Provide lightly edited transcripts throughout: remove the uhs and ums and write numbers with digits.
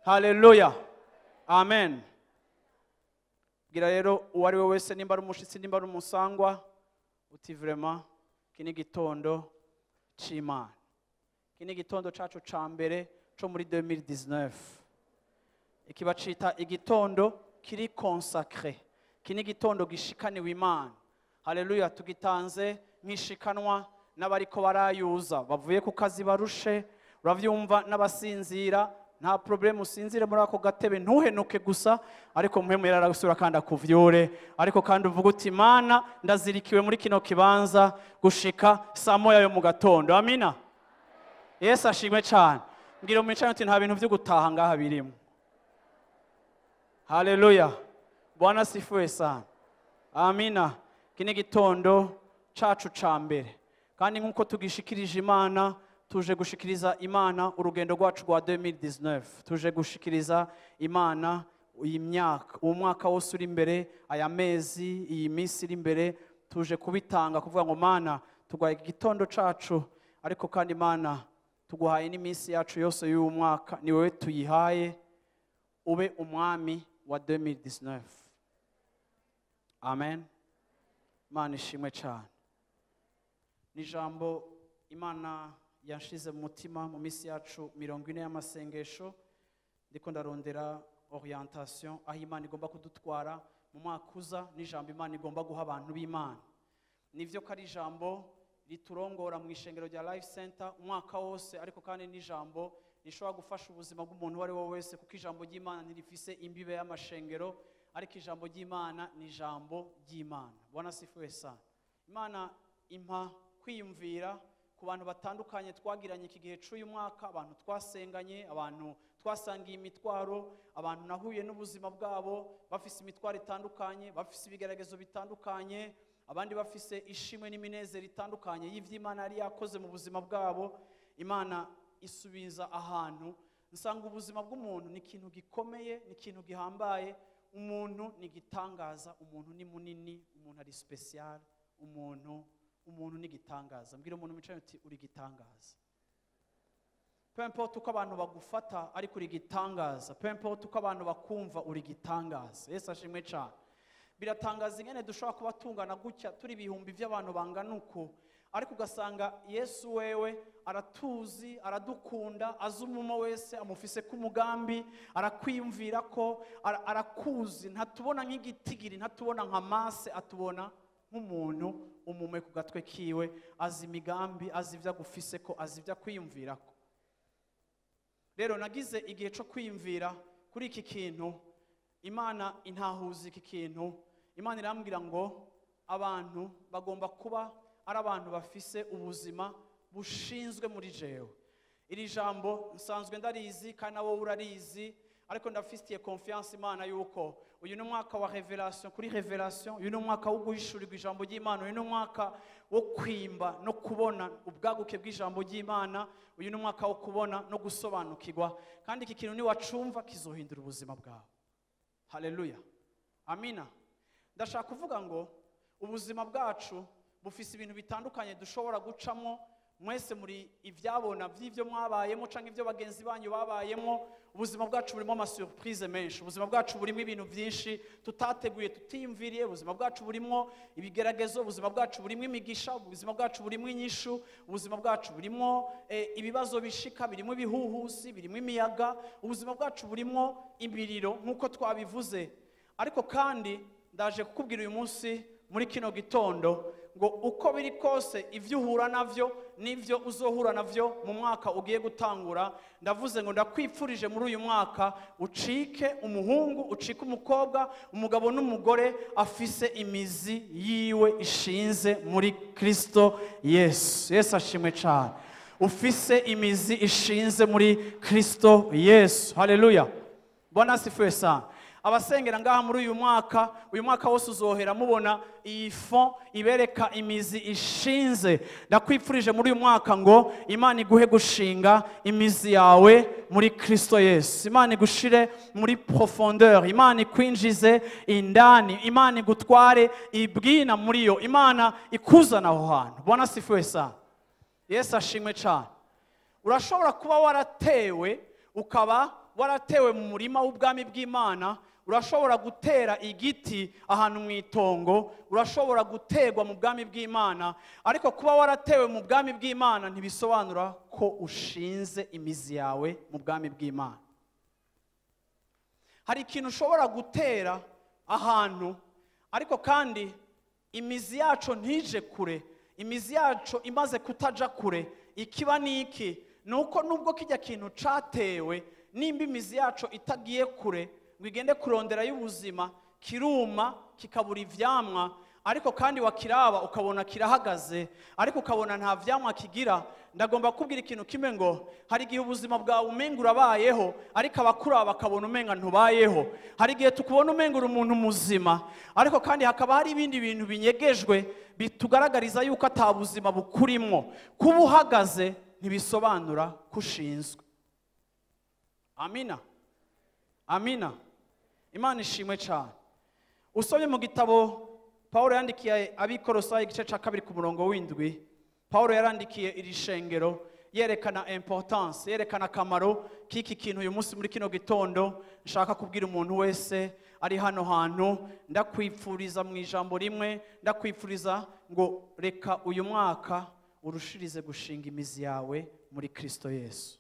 Haleluya. Amen. Bwira rero uwo ari we wese, nimba ari umushitsi, nimba ari umusangwa, uti vraiment iki ni igitondo c'Imana. Iki ni igitondo cacu ca mbere co muri 2019. Iki bacita igitondo kiri consacré. Iki ni igitondo gishikaniwe Imana. Haleluya, tugitanze nk'ishikanwa n'abariko barayuza bavuye ku kazi barushe, uravyumva, n'abasinzira. Nta problème, usinzire muri ako gatebe ntuhenuke gusa, ariko muhemu yararagusura kandi akuvyure, ariko kandi uvuga uti Mana ndazirikiwe muri kino kibanza gushika saa moya yo mu gatondo. Amina. Yesu ashimwe cyane. Mbwira umwicanyi uti nta bintu vyo gutaha ngaha birimo. Haleluya. Bwana sifuwe sana. Amina. Kino gitondo cacu ca mbere, kandi nkuko tugishikirije Imana, tuje gushikiriza Imana urugendo rwacu rwa 2019. Tuje gushikiriza Imana iyi myaka, uwo mwaka wose uri imbere, aya mezi, iyi minsi iri imbere, tuje kubitanga kuvuga ngo Mana tuguhaye igitondo cacu, ariko kandi Mana tuguhaye n'iminsi yacu yose y'uyu mwaka, ni wewe tuyihaye, ube umwami wa 2019. Amen. Imana ishimwe cyane. Ni ijambo Imana yanshize mu mutima mu minsi yacu 40 y'amasengesho. Ndiko ndarondera orientation aho Imana igomba kudutwara mu mwaka uza, n'ijambo Imana igomba guha abantu b'Imana. Nivyo ko ari ijambo riturongora mu ishengero rya Life Center umwaka wose, ariko kandi n'ijambo rishobora gufasha ubuzima bw'umuntu uwo ari we wese, kuko ijambo ry'Imana ntirifise imbibe y'amashengero, ariko ijambo ry'Imana ni ijambo ry'Imana. Bwana sifuwe sana. Imana impa kwiyumvira ku bantu batandukanye twagiranye iki gihe c'uyu mwaka, abantu twasenganye, abantu twasangiye imitwaro, abantu nahuye n'ubuzima bwabo bafise imitwaro itandukanye, bafise ibigeragezo bitandukanye, abandi bafise ishimwe n'iminezero itandukanye y'ivy'Imana yari yakoze mu buzima bwabo. Imana isubiza ahantu nsanga ubuzima bw'umuntu ni ikintu gikomeye, ni ikintu gihambaye. Umuntu ni gitangaza, umuntu ni munini, umuntu ari special, umuntu ni gitangaza. Mbwira umuntu wicaye uti uri gitangaza. Peu importe uko abantu bagufata, ariko uri gitangaza. Peu importe uko abantu bakumva, uri gitangaza. Yesu ashimwe cyane. Biratangaza ingene dushobora kuba tungana gutya, turi ibihumbi by'abantu bangana uko, ariko ugasanga Yesu wewe aratuzi, aradukunda, azi umumo wese amufise k'umugambi, arakwiyumvira ko arakuzi, ntatubona nk'igitigiri, ntatubona nka mase, atubona nk'umuntu umume ku gatwe kiwe, azi imigambi, azi ibyo agufise ko, azi ibyo akwiyumvira ko. Rero nagize igihe cyo kwiyumvira kuri iki kintu. Imana intahuza iki kintu. Imana irambwira ngo abantu bagomba kuba ari abantu bafise ubuzima bushinzwe muri jewe. Iri jambo nsanzwe ndarizi kandi nawe urarizi, ariko ndafitiye confiance Imana yuko uyu ni umwaka wa revelation kuri revelation, uyu ni umwaka wo guhishurirwa ijambo ry'Imana, uyu ni umwaka wo kwimba no kubona ubwaguke bw'ijambo ry'Imana, uyu ni umwaka wo kubona no gusobanukirwa. Kandi iki kintu niwacumva kizohindura ubuzima bwawe. Haleluya. Amina. Ndashaka kuvuga ngo ubuzima bwacu bufise ibintu bitandukanye dushobora gucamo. Mwese muri ivyabona vy'ivyo mwabayemo canke ivyo bagenzi banyu babayemo. Ubuzima bwacu burimo ama surprise menshi, ubuzima bwacu burimo ibintu byinshi tutateguye, tutiyumviriye, ubuzima bwacu burimo ibigeragezo, ubuzima bwacu burimo imigisha, ubuzima bwacu burimo inyishu, ubuzima bwacu burimo ibibazo bishika, birimo ibihuhusi, birimo imiyaga, ubuzima bwacu burimo imiriro nkuko twabivuze. Ariko kandi ndaje kukubwira uyu munsi muri kino gitondo ngo uko biri kose ivyo uhura navyo n'ivyo uzohura navyo mu mwaka ugiye gutangura, ndavuze ngo ndakwipfurije muri uyu mwaka ucike umuhungu, ucike umukobwa, umugabo n'umugore afise imizi yiwe ishinze muri Kristo Yesu. Yesu ashimwe cyane. Ufise imizi ishinze muri Kristo Yesu. Haleluya. Bwana asifiwe sana. Abasengera ngaha muri uyu mwaka wose uzohera mubona iyi fond ibereka imizi ishinze. Ndakwipfurije muri uyu mwaka ngo Imana iguhe gushinga imizi yawe muri Kristo Yesu. Imana igushire muri profondeur, Imana ikwinjize indani, Imana igutware ibwina muri yo, Imana ikuzana aho hantu. Bwana asifiwe sana. Yesu ashimwe cyane. Urashobora kuba waratewe, ukaba waratewe mu murima w'ubwami bw'Imana. Urashobora gutera igiti ahantu mu itongo, urashobora gutegwa mu bwami bw'Imana, ariko kuba waratewe mu bwami bw'Imana ntibisobanura ko ushinze imizi yawe mu bwami bw'Imana. Hari ikintu ushobora gutera ahantu, ariko kandi imizi yacu ntije kure, imizi yacu imaze kutaja kure, ikiba niki nuko nubwo kijya kintu catewe, nimba imizi yacu itagiye kure ngo igende kurondera y'ubuzima, kiruma kikabura ivyamwa, ariko kandi wakiraba ukabona kirahagaze, ariko ukabona nta vyamwa kigira. Ndagomba kubwira ikintu kimwe ngo hari igihe ubuzima bwawe umenga urabayeho, ariko abakuraba bakabona umenga ntubayeho. Hari igihe tukubona umenga uri umuntu muzima, ariko kandi hakaba hari ibindi bintu binyegejwe bitugaragariza yuko ata buzima bukurimwo. Kuba uhagaze ntibisobanura ko ushinzwe. Amina. Amina. Imana ishimwe cyane. Usomye mu gitabo Paulo yandikiye ab'Ikolosayi igice cya 2 ku murongo w'indwi, Paulo yarandikiye iri shengero yerekana importance, yerekana akamaro k'iki kintu. Uyu munsi muri kino gitondo nshaka kubwira umuntu wese ari hano hantu, ndakwipfuriza mu ijambo rimwe, ndakwipfuriza ngo reka uyu mwaka urushirize gushinga imizi yawe muri Kristo Yesu.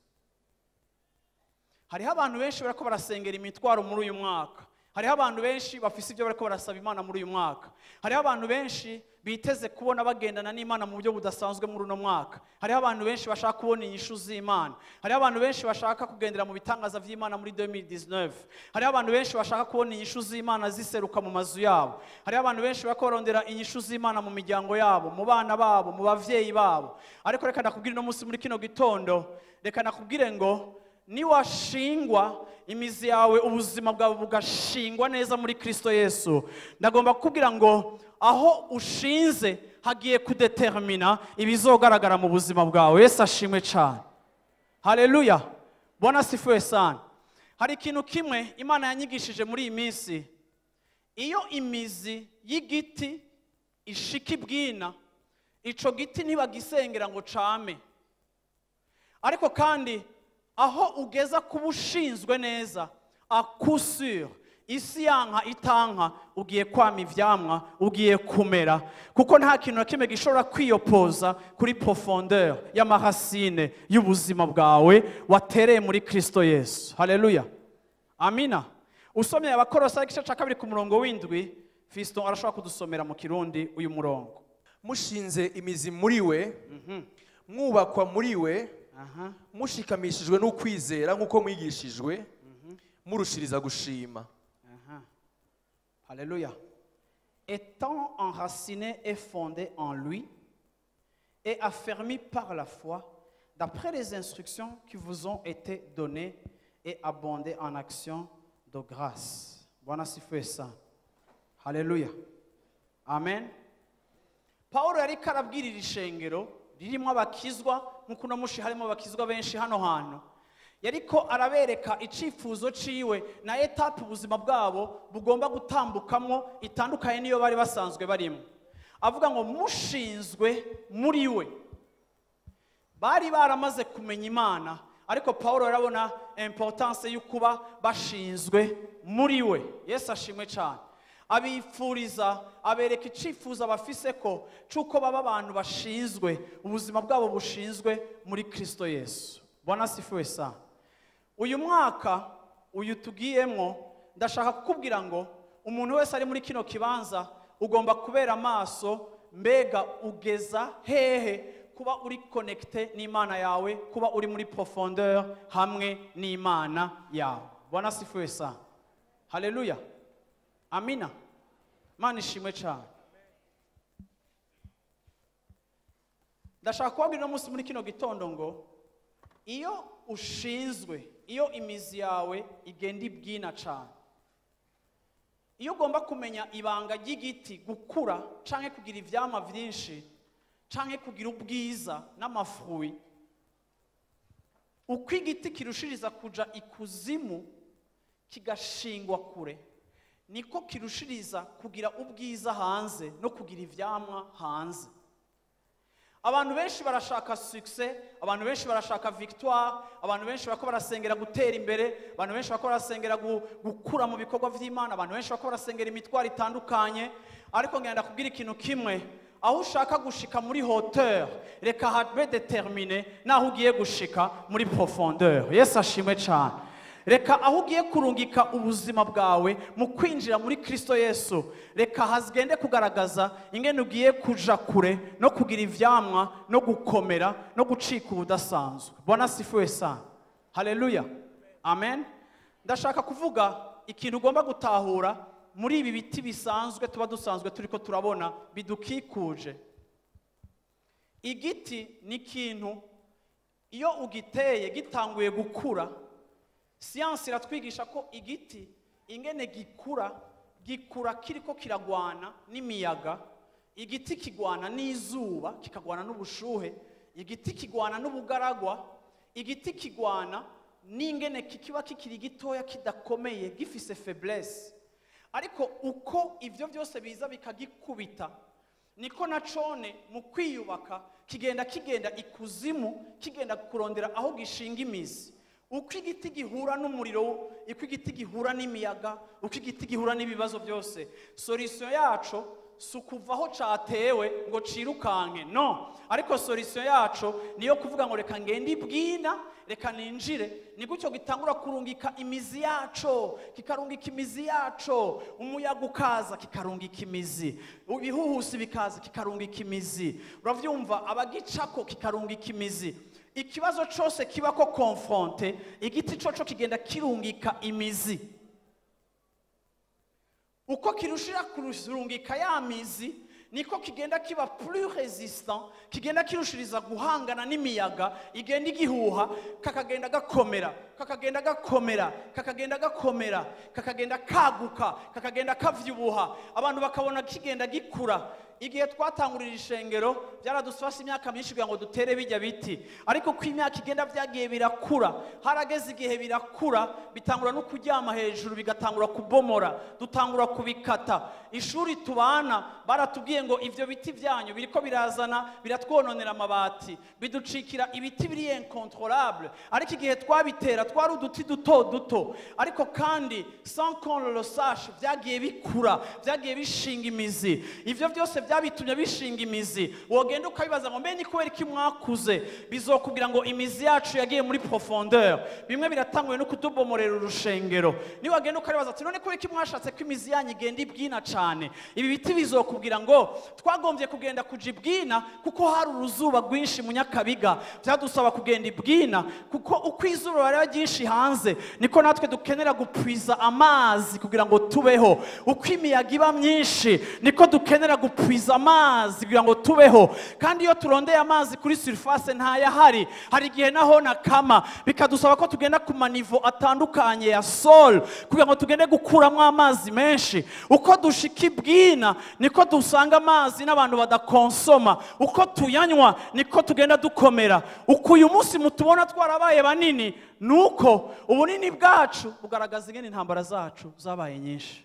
Hariho abantu benshi bariko barasengera imitwaro muri uyu mwaka. Hariho abantu benshi bafise ibyo bariko barasaba Imana muri uyu mwaka. Hariho abantu benshi biteze kubona bagendana n'Imana mu buryo budasanzwe muri uno mwaka. Hariho abantu benshi bashaka kubona inyishu z'Imana. Hariho abantu benshi bashaka kugendera mu bitangaza vy'Imana muri 2019. Hariho abantu benshi bashaka kubona inyishu z'Imana ziseruka mu mazu yabo. Hariho abantu benshi bakorondera inyishu z'Imana mu miryango yabo, mu bana babo, mu bavyeyi babo. Ariko reka ndakubwira no munsi muri kino gitondo, reka nakubwire ngo niwashingwa imizi yawe, ubuzima bwawe bugashingwa neza muri Kristo Yesu, ndagomba kukubwira ngo aho ushinze hagiye kudetermina ibizogaragara mu buzima bwawe. Yesu ashimwe cyane. Haleluya. Bwana asifiwe sana. Hari ikintu kimwe Imana yanyigishije muri iyi minsi. Iyo imizi y'igiti ishika ibwina, ico giti ntibagisengera ngo came. Ariko kandi aho ugeza kuba ushinzwe neza, akusure isi yanka itanka, ugiye kwama ivyamwa, ugiye kumera, kuko nta kintu na kimwe gishobora kwiyopoza kuri profondeur y'amaracine y'ubuzima bwawe watereye muri Kristo Yesu. Haleluya. Amina. Usomye Abakolosayi igice cya 2 ku murongo w'indwi, Fiston arashobora kudusomera mu Kirundi uyu murongo. Mushinze imizi muri we, mwubakwa muri we, mushikamishijwe n'ukwizera nk'uko mwigishijwe, murushiriza gushima. Alléluia. Étant enraciné et fondé en lui et affermi par la foi, d'après les instructions qui vous ont été données, et abondez en actions de grâce. Bwana asifiwe sana. Haleluya. Amen. Paulo yariko arabwirira ishengero ririmo abakizwa, nkuko uno mushi harimo abakizwa benshi hano hantu. Yariko arabereka icifuzo ciwe na etape ubuzima bwabo bugomba gutambukamo itandukanye niyo bari basanzwe barimo. Avuga ngo mushinzwe muri we. Bari baramaze kumenya Imana, ariko Paulo yarabona importance y'ukuba bashinzwe muri we. Yesu ashimwe cyane. Abifuriza, abereka icifuzo bafise ko cuko baba abantu bashinzwe, ubuzima bwabo bushinzwe muri Kristo Yesu. Bwana asifiwe sana. Uyu mwaka uyu tugiyemwo, ndashaka kukubwira ngo umuntu wese ari muri kino kibanza ugomba kubera amaso Mbega ugeza hehe kuba uri connecté n'Imana yawe, kuba uri muri profondeur hamwe n'Imana yawe? Bwana asifiwe sana. Haleluya, amina. Imana ishimwe cyane. Ndashaka kubabwira uno munsi muri kino gitondo ngo iyo ushinzwe, iyo imizi yawe igenda ibwina cyane, iyo ugomba kumenya ibanga ry'igiti gukura canke kugira ivyama vyinshi canke kugira ubwiza n'amafruit, uko igiti kirushiriza kuja ikuzimu kigashingwa kure, niko kirushiriza kugira ubwiza hanze no kugira ivyamwa hanze. Abantu benshi barashaka succès, abantu benshi barashaka victoire, abantu benshi barako barasengera gutera imbere, abantu benshi barako barasengera gukura mu bikorwa vy'Imana, abantu benshi barako barasengera imitwaro itandukanye. Ariko ngenda kubwira ikintu kimwe: aho ushaka gushika muri hauteur, reka habe déterminé naho ugiye gushika muri profondeur. Yesu ashimwe cyane. Reka aho ugiye kurungika ubuzima bwawe mu kwinjira muri Kristo Yesu, reka hazigende kugaragaza ingene ugiye kuja kure no kugira ivyamwa no gukomera no gucika ubudasanzwe. Bwana asifiwe sana. Haleluya, amen. Ndashaka kuvuga ikintu ugomba gutahura muri ibi biti bisanzwe tuba dusanzwe turiko turabona bidukikuje. Igiti ni ikintu iyo ugiteye gitanguye gukura, siyansi iratwigisha ko igiti ingene gikura, gikura kiriko kiragwana n'imiyaga, igiti kigwana n'izuba, kikagwana n'ubushuhe, igiti kigwana n'ubugaragwa, igiti kigwana n'ingene kikiba kikiri gitoya kidakomeye, gifise faiblesse. Ariko uko ivyo byose biza bikagikubita, niko na cone mu kwiyubaka kigenda kigenda ikuzimu, kigenda kurondera aho gishinga imizi. Uko igiti gihura n'umuriro, uko igiti gihura n'imiyaga, uko igiti gihura n'ibibazo byose, solution yaco si ukuva aho catewe ngo cirukanke, no. Ariko solution yaco niyo kuvuga ngo reka ngende ibwina, reka ninjire. Ni gutyo gitangura kurungika imizi yaco, kikarungika imizi yaco, umuyaga ukaza kikarungika imizi, ibihuhusi bikaza kikarungika imizi, uravyumva, abagicako kikarungika imizi. Ikibazo cose kibako confronté, igiti coco kigenda kirungika imizi. Uko kirushira kurungika ya mizi, niko kigenda kiba plus résistant, kigenda kirushiriza guhangana n'imiyaga igenda igihuha, kakagenda gakomera, kakagenda gakomera, kakagenda gakomera, kakagenda kaguka, kakagenda kavyubuha, abantu bakabona kigenda gikura. Igihe twatangurira ishengero byaradufashe imyaka myinshi kugira ngo dutere bijya biti, ariko ko imyaka igenda byagiye birakura, harageze igihe birakura bitangura no kuryama hejuru, bigatangura kubomora, dutangura kubikata. Ishuri tubana baratubwiye ngo ivyo biti byanyu biriko birazana biratwononera amabati, biducikira ibiti biri incontrôlable. Ariko igihe twabitera twari uduti duto duto, ariko kandi sans qu'on le sache byagiye bikura, byagiye bishinga imizi. Ivyo byose byabitumye bishinga imizi. Wogenda ukabibaza ngo mbe ni kubera iki mwakuze, bizokubwira ngo imizi yacu yagiye muri profondeur. Bimwe biratanguye no kutubomorera urushengero. Ni wagenda ukabibaza ati none kubera iki mwashatse ko imizi yanyu igenda ibwina cyane, ibi biti bizokubwira ngo twagombye kugenda kuja ibwina kuko hari uruzuba rwinshi mu Nyakabiga, byadusaba kugenda ibwina kuko uko izuba riba ryinshi hanze niko natwe dukenera gupwiza amazi kugira ngo tubeho, uko imiyaga iba myinshi niko dukenera gupwiza amazi kugira ngo tubeho. Kandi iyo turondeye amazi kuri surface ntayahari, hari igihe naho nakama, bikadusaba ko tugenda ku manivo atandukanye ya sol kugira ngo tugende gukuramo amazi menshi. Uko dushika ibwina niko dusanga amazi n'abantu badakonsoma, uko tuyanywa niko tugenda dukomera. Uko uyu munsi mutubona twarabaye banini, nuko ubunini bwacu bugaragaza ingene intambara zacu zabaye nyinshi.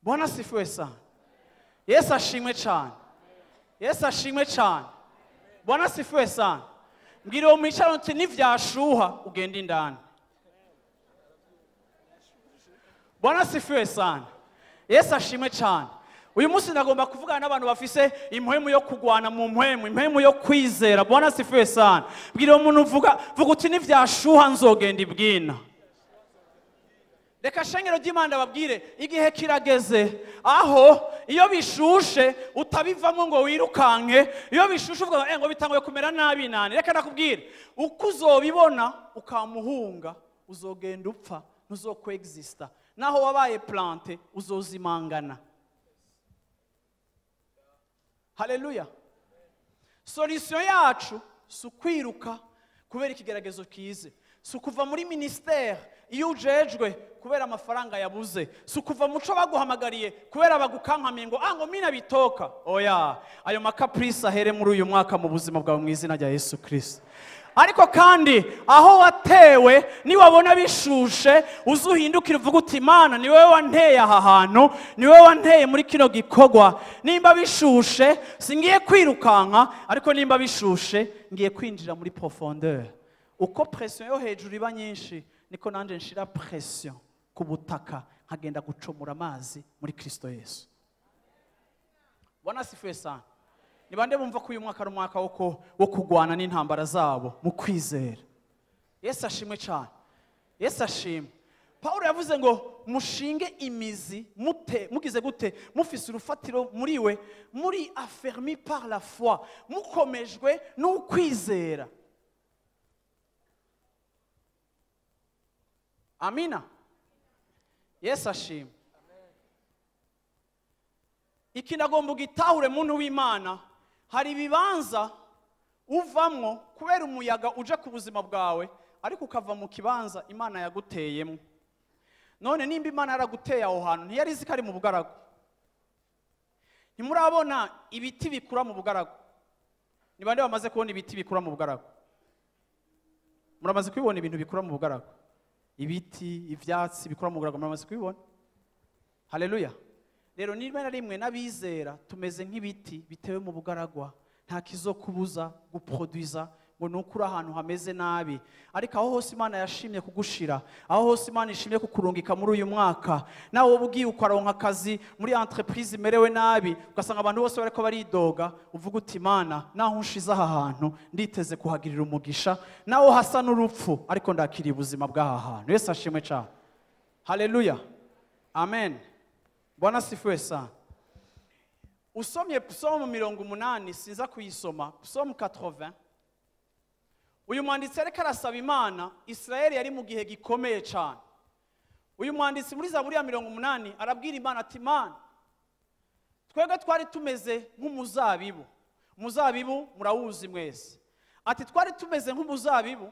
Bwana asifiwe sana. Yesu ashimwe cyane. Yesu ashimwe cyane. Bwana asifiwe sana. Mbwira uwo mwicara uti nivyashuha ugenda indani. Bwana asifiwe sana. Yesu ashimwe cyane. Uyu munsi ndagomba kuvugana n'abantu bafise impwemu yo kugwana mu mpwemu, impwemu yo kwizera. Bwana asifiwe sana. Mbwira uwo muntu vuga uti nivyashuha nzogenda ibwina. Reka shengero ry'Imana babwire, igihe kirageze aho iyo bishushe utabivamo ngo wirukanke. Iyo bishushe uvuga ngo bitanguye kumera nabi nani. Reka nakubwire, uko uzobibona ukamuhunga uzogenda upfa, ntuzokweexista. Naho wabaye plante uzozimangana. Haleluya. Solution yacu si ukwiruka kubera ikigeragezo kize, si ukuva muri ministère iyo ujejwe kubera amafaranga yabuze, si ukuva muco baguhamagariye kubera bagukankamiye ngo ngo mina bitoka. Oya, ayo makaprisi ahere muri uyu mwaka mu buzima bwawe mu izina rya Yesu Kristo. Ariko kandi aho watewe niwabona bishushe uzuhindukira uvuga uti Imana ni wowe wanteye aha hantu, ni wowe wanteye muri kino gikorwa. Nimba bishushe singiye kwirukanka, ariko nimba bishushe ngiye kwinjira muri profondeur. Uko pression yo hejuru iba nyinshi niko nanje nshira pression ku butaka nkagenda gucomora amazi muri Kristo Yesu. Bwana sifiwe sana. Ni bande bumva ko uyu mwaka ari umwaka wo kugwana n'intambara zabo mu kwizera. Yesu ashimwe cyane. Yesu ashimwe. Paulo yavuze ngo mushinge imizi mute, mugize gute, mufise urufatiro muri we, muri affermi par la foi, mukomejwe n'ukwizera. Amina. Yesu ashimwe. Iki nagomba ugitahure muntu w'Imana, hari ibibanza uvamwo kubera umuyaga uje ku buzima bwawe, ariko ukava mu kibanza Imana yaguteyemo. None nimba Imana yaraguteye aho hantu, ntiyari izi ko ari mu bugaragu. Ntimurabona ibiti bikura mu bugaragu? Ni bande bamaze kubona ibiti bikura mu bugaragu? Muramaze kubibona ibintu bikura mu bugaragu? Ibiti, ivyatsi bikura mu bugaragu, muramaze kubibona? Haleluya. Rero niba na rimwe n'abizera tumeze nk'ibiti bitewe mu bugaragwa, nta kizokubuza guproduiza ngo nukuri ahantu hameze nabi. Ariko aho hose Imana yashimye kugushira, aho hose Imana ishimye kukurungika muri uyu mwaka, nawe ubugiye ukaronka akazi muri entreprise imerewe nabi, ugasanga abantu bose bariko baridoga, uvuga uti Imana naho unshize aha hantu nditeze kuhagirira umugisha, naho hasa n'urupfu ariko ndakiriye ubuzima bw'aha hantu. Yesu ashimwe cyane. Haleluya. Amen. Bwana sifiwe sana. Usomye Psalm 80, sinza kuyisoma, Psalm 80. Uyu mwanditsi ariko arasaba Imana, Israeli yari mu gihe gikomeye cyane. Uyu mwanditsi muri Zaburi ya 80 arabwira Imana ati Imana, twebwe twari tumeze nk'umuzabibu. Umuzabibu murawuzi mwese. Ati twari tumeze nk'umuzabibu,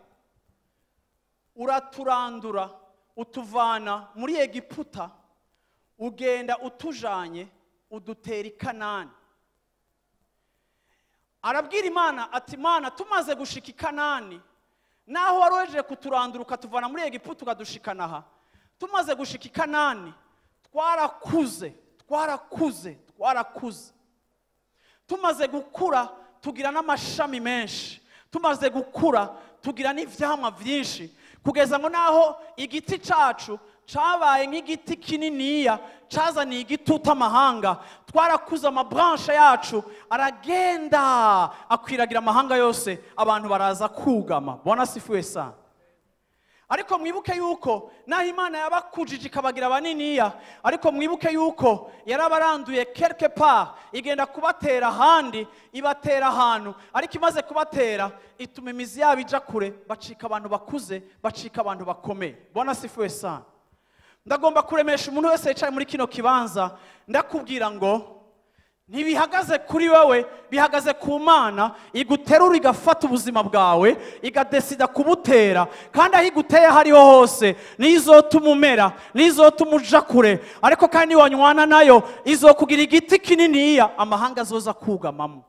uraturandura utuvana muri Egiputa, ugenda utujanye udutera i Kanani. Arabwira Imana ati Imana, tumaze gushika i Kanani, naho waroje kuturandura ukatuvana muri Egiputa ukadushikana aha, tumaze gushika i Kanani twarakuze, twarakuze, twarakuze. Tumaze gukura tugira n'amashami menshi, tumaze gukura tugira n'ivyamwa vyinshi, kugeza ngo naho igiti cacu cabaye nk'igiti kininiya cazaniye igituta amahanga. Twarakuze, amabranche yacu aragenda akwiragira amahanga yose, abantu baraza kugama. Bwana sifiwe sana. Ariko mwibuke yuko naho Imana yabakujije ikabagira baniniya, ariko mwibuke yuko yarabaranduye quelque part, igenda kubatera ahandi, ibatera ahantu, ariko imaze kubatera ituma imizi yabo ija kure, bacika abantu bakuze, bacika abantu bakomeye. Bwana sifiwe sana. Ndagomba kuremesha umuntu wese yicaye muri kino kibanza, ndakubwira ngo ntibihagaze kuri wewe, bihagaze ku Mana iguterura igafata ubuzima bwawe, igadesida kubutera, kandi aho iguteye hariho hose nizotuma umera, nizotuma uja kure, ariko kandi wanywana nayo izokugira igiti kininiya amahanga azoza kugamamo.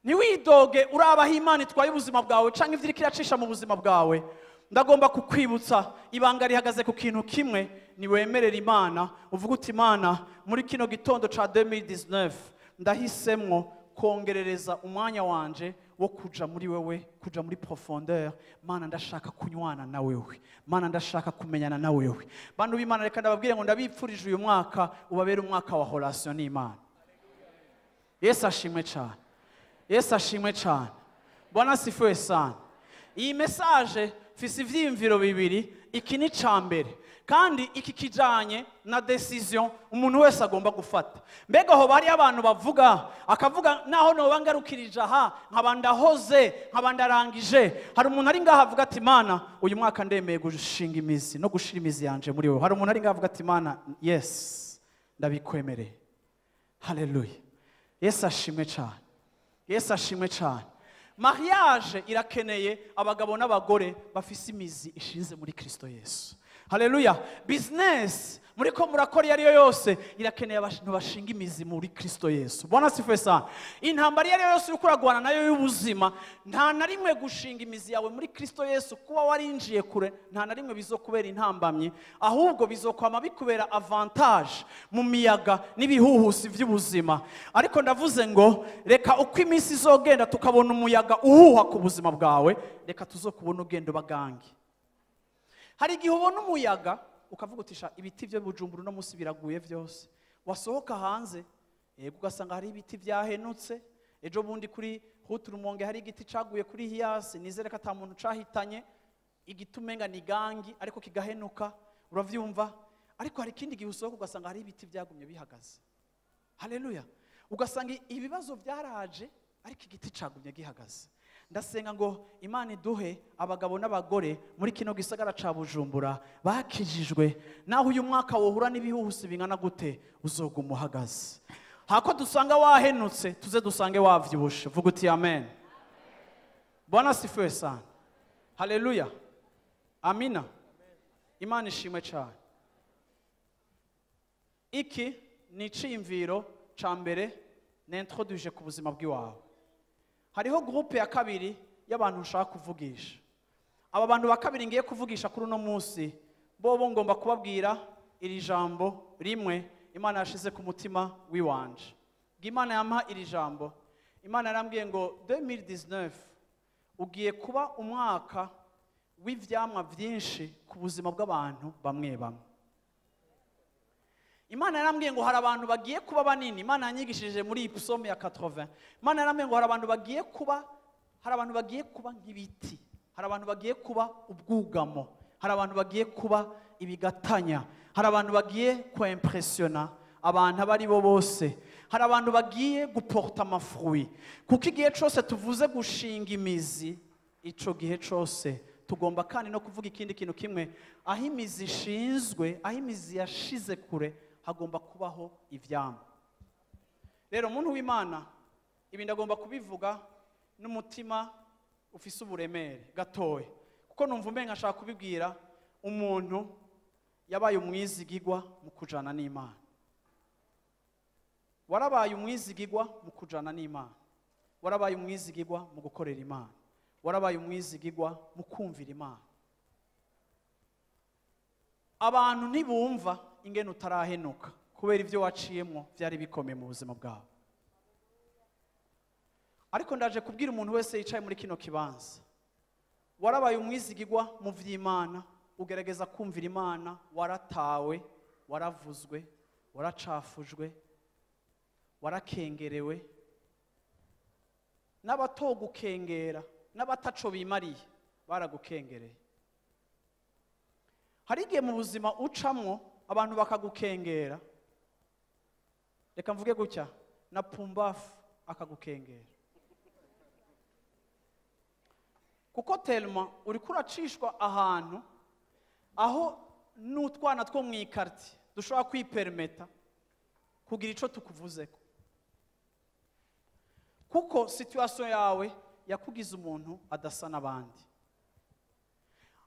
Ntiwidoge urabaho Imana itwaye ubuzima bwawe canke ivyo iriko iracisha mu buzima bwawe. Ndagomba kukwibutsa ibanga rihagaze ku kintu kimwe, niwemerera Imana uvuga uti Imana, muri kino gitondo ca 2019 ndahisemwo kongerereza umwanya wanje wo kuja muri wewe, kuja muri profondeur. Mana ndashaka kunywana na wewe, Mana ndashaka kumenyana na wewe. Bantu b'Imana, reka ndababwire ngo ndabipfurije uyu mwaka ubabere umwaka wa relation n'Imana. Yesu ashimwe cyane. Yesu ashimwe cyane. Bwana sifiwe sana. Iyi message mfise ivyiyumviro bibiri. Iki ni ca mbere, kandi iki kijanye na decision umuntu wese agomba gufata. Mbega aho bari abantu bavuga, akavuga naho noba ngarukirije aha, nkaba ndahoze, nkaba ndarangije. Hari umuntu ari ngaha avuga ati Mana, uyu mwaka ndemeye gushinga imizi no gushira imizi yanje muri wowe. Hari umuntu ari ngaha avuga ati Mana, yes, ndabikwemereye. Haleluya. Yesu ashimwe cyane. Yesu ashimwe cyane. Mariage irakeneye abagabo n'abagore bafise imizi ishinze muri Kristo Yesu. Haleluya. Business muriko murakora iyo ariyo yose irakeneye abantu bashinga imizi muri Kristo Yesu. Bwana asifiwe sana. Intambara iyo ariyo yose uriko uragwana nayo y'ubuzima, nta na rimwe gushinga imizi yawe muri Kristo Yesu, kuba warinjiye kure, nta na rimwe bizokubera intambamyi, ahubwo bizokwama bikubera avantage mu miyaga n'ibihuhusi by'ubuzima. Ariko ndavuze ngo reka uko iminsi izogenda tukabona umuyaga uhuha ku buzima bwawe, reka tuzokubona ugenda bagange. Hari igihe ubona umuyaga ukavuga uti sha ibiti byo Bujumbura no munsi biraguye byose, wasohoka hanze yego ugasanga hari ibiti byahenutse. Ejo bundi kuri Hutu Rumonge hari igiti caguye kuri Hiyasi, nizere ko ata muntu cahitanye, igiti umenga ni gangi ariko kigahenuka, uravyumva. Ariko hari ikindi gihe usohoka ugasanga hari ibiti byagumye bihagaze. Haleluya. Ugasanga ibibazo byaraje ariko igiti cagumye gihagaze. Ndasenga ngo Imana iduhe abagabo n'abagore muri kino gisagara ca Bujumbura bakijijwe, naho uyu mwaka wohura n'ibihuhusi bingana gute uzoguma uhagaze. Hako dusanga wahenutse, tuze dusange wavyibushe. Vuga uti amen. Bwana asifiwe sana. Haleluya. Amina. Imana ishimwe cyane. Iki ni iciyumviro ca mbere nintroduje ku buzima bw'iwawe. Hariho groupe ya kabiri y'abantu nshaka kuvugisha. Aba bantu ba kabiri ngiye kuvugisha kuri uno munsi, bobo ngomba kubabwira iri jambo rimwe Imana yashize ku mutima wiwanje. Imana yampa iri jambo. Imana yarambwiye ngo 2019 ugiye kuba umwaka w'ivyamwa byinshi ku buzima bw'abantu bamwe bamwe. Imana yarambwiye ngo hari abantu bagiye kuba banini. Imana yanyigishije muri psaume ya 80. Imana yarambwiye ngo hari abantu bagiye kuba, hari abantu bagiye kuba nk'ibiti, hari abantu bagiye kuba ubwugamo, hari abantu bagiye kuba ibigatanya, hari abantu bagiye kwimpressiona abantu abari bo bose, hari abantu bagiye guporta amafruit. Kuko igihe cyose tuvuze gushinga imizi, ico gihe cyose tugomba kandi no kuvuga ikindi kintu kimwe: aho imizi ishinzwe, aho imizi yashize kure, hagomba kubaho ivyamwa. Rero umuntu w'Imana, ibi ndagomba kubivuga n'umutima ufise uburemere gatoya, kuko numva umenga nshaka kubibwira umuntu yabaye umwizigigwa mu kujana n'Imana. Warabaye umwizigigwa mu kujana n'Imana, warabaye umwizigigwa mu gukorera Imana, warabaye umwizigigwa mu kumvira Imana. Abantu ntibumva ingene utarahenuka kubera ibyo waciyemo byari bikomeye mu buzima bwawe. Ariko ndaje kubwira umuntu wese yicaye muri kino kibanza, warabaye umwizigigwa mu vy'Imana, ugerageza kumvira Imana, waratawe, waravuzwe, waracafujwe, warakengerewe, n'abatogukengera n'abataco bimariye baragukengereye. Hari igihe mu buzima ucamwo abantu bakagukengera, reka mvuge gutya, na pumbafu akagukengera, kuko telma uriko uracishwa ahantu aho n'utwana two mu ikarti dushobora kwipermeta kugira ico tukuvuzeko, kuko situation yawe yakugize umuntu adasa n'abandi.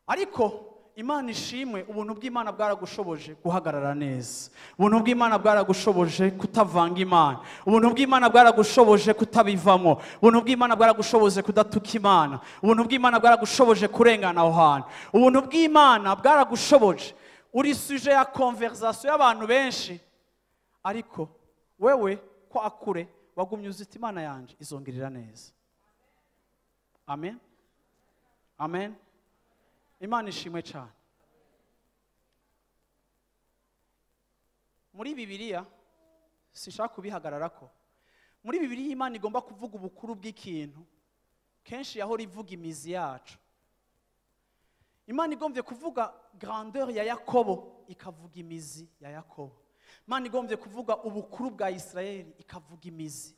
Ariko Imana ishimwe, ubuntu bw'Imana bwaragushoboje guhagarara neza, ubuntu bw'Imana bwaragushoboje kutavanga Imana, ubuntu bw'Imana bwaragushoboje kutabivamo, ubuntu bw'Imana bwaragushoboje kudatuka Imana, ubuntu bw'Imana bwaragushoboje kurengana aho hantu, ubuntu bw'Imana bwaragushoboje. Uri sujet ya conversation y'abantu benshi, ariko wewe ko akure wagumye uzita Imana yanje izongerera neza. Amen. Amen. Imana ishimwe cyane. Muri Bibiliya sishaka kubihagararako. Muri Bibiliya Imana igomba kuvuga ubukuru bw'ikintu, kenshi yahora ivuga imizi yacu. Imana igombye kuvuga grandeur ya Yakobo, ikavuga imizi ya Yakobo. Imana igombye kuvuga ubukuru bwa Isirayeli, ikavuga imizi.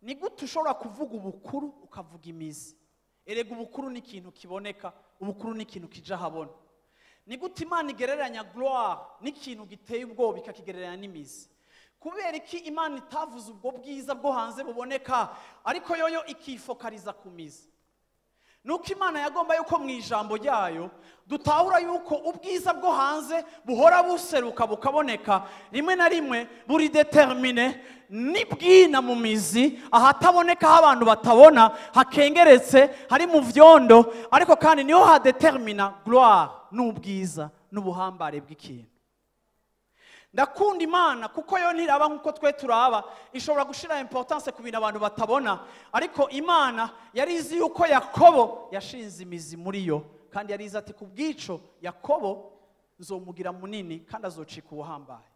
Ni gute ushobora kuvuga ubukuru ukavuga imizi? Erega ubukuru ni ikintu kiboneka, ubukuru ni ikintu kija habona. Ni gute Imana igereranya gloire n'ikintu giteye ubwoba ikakigereranya n'imizi? Kubera iki Imana itavuze ubwo bwiza bwo hanze buboneka, ariko yoyo ikifokariza ku mizi? Nuko Imana yagomba yuko mu ijambo ryayo dutahura yuko ubwiza bwo hanze buhora buseruka bukaboneka, rimwe na rimwe buri determine n'ibwina mu mizi, ahataboneka aho abantu batabona, hakengeretse, hari mu vyondo, ariko kandi niho hadetermina gloire n'ubwiza n'ubuhambare bw'ikintu. Ndakunda Imana kuko yo ntiraba nkuko twe turaba, ishobora gushira importance ku bintu abantu batabona, ariko Imana yari izi yuko Yakobo yashinze imizi muri yo, kandi yari izi ati kubwico Yakobo nzomugira munini kandi azocika ubuhambaye.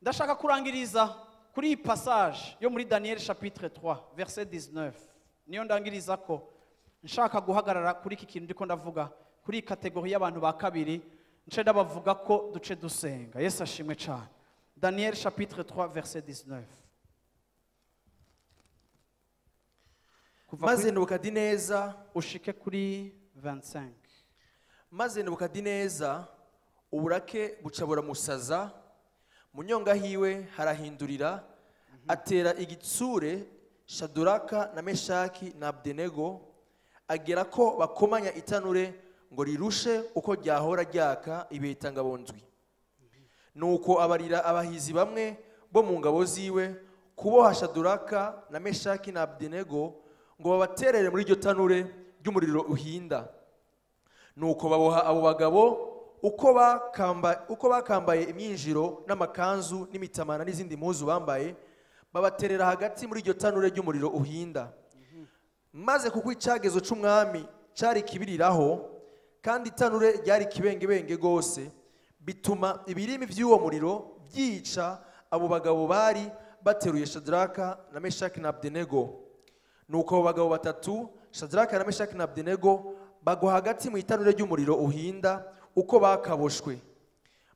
Ndashaka kurangiriza kuri iyi passage yo muri Daniel chapitre 3 verset 19. Niyo ndangiriza ko nshaka guhagarara kuri iki kintu ndiko ndavuga, kuri iyi kategori y'abantu ba kabiri, nce ndabavuga ko duce dusenga. Yesu ashimwe cyane. Daniel chapitre 3 verset 19. Kuva Maze Nebukadineza ushike kuri 25. Maze Nebukadineza uburake buca buramusaza, mu nyonga hiwe harahindurira, atera igitsure Shaduraka na Meshaki na Abdenego, agera ko bakomanya itanure ngo rirushe uko ryahora ryaka ibeta ngabonzwi. Nuko abarira abahizi bamwe bo mu ngabo ziwe kuboha Shaduraka na Meshaki na Abdenego ngo babaterere muri iryo tanure ry'umuriro uhinda. Nuko baboha abo bagabo uko bakambaye imyinjiro n'amakanzu n'imitamana n'izindi mpuzu bambaye, babaterera hagati muri iryo tanure ry'umuriro uhinda. Maze kuko icagezo c'umwami cari kibiriraho, kandi itanure ryari kibengebenge gose, bituma ibirimi vy'uwo muriro byica abo bagabo bari bateruye Shadraka na Meshaki na Abdenego. Nuko abo bagabo batatu, Shadraka na Meshaki na Abdenego, bagwa hagati mu itanure ry'umuriro uhinda uko bakaboshwe.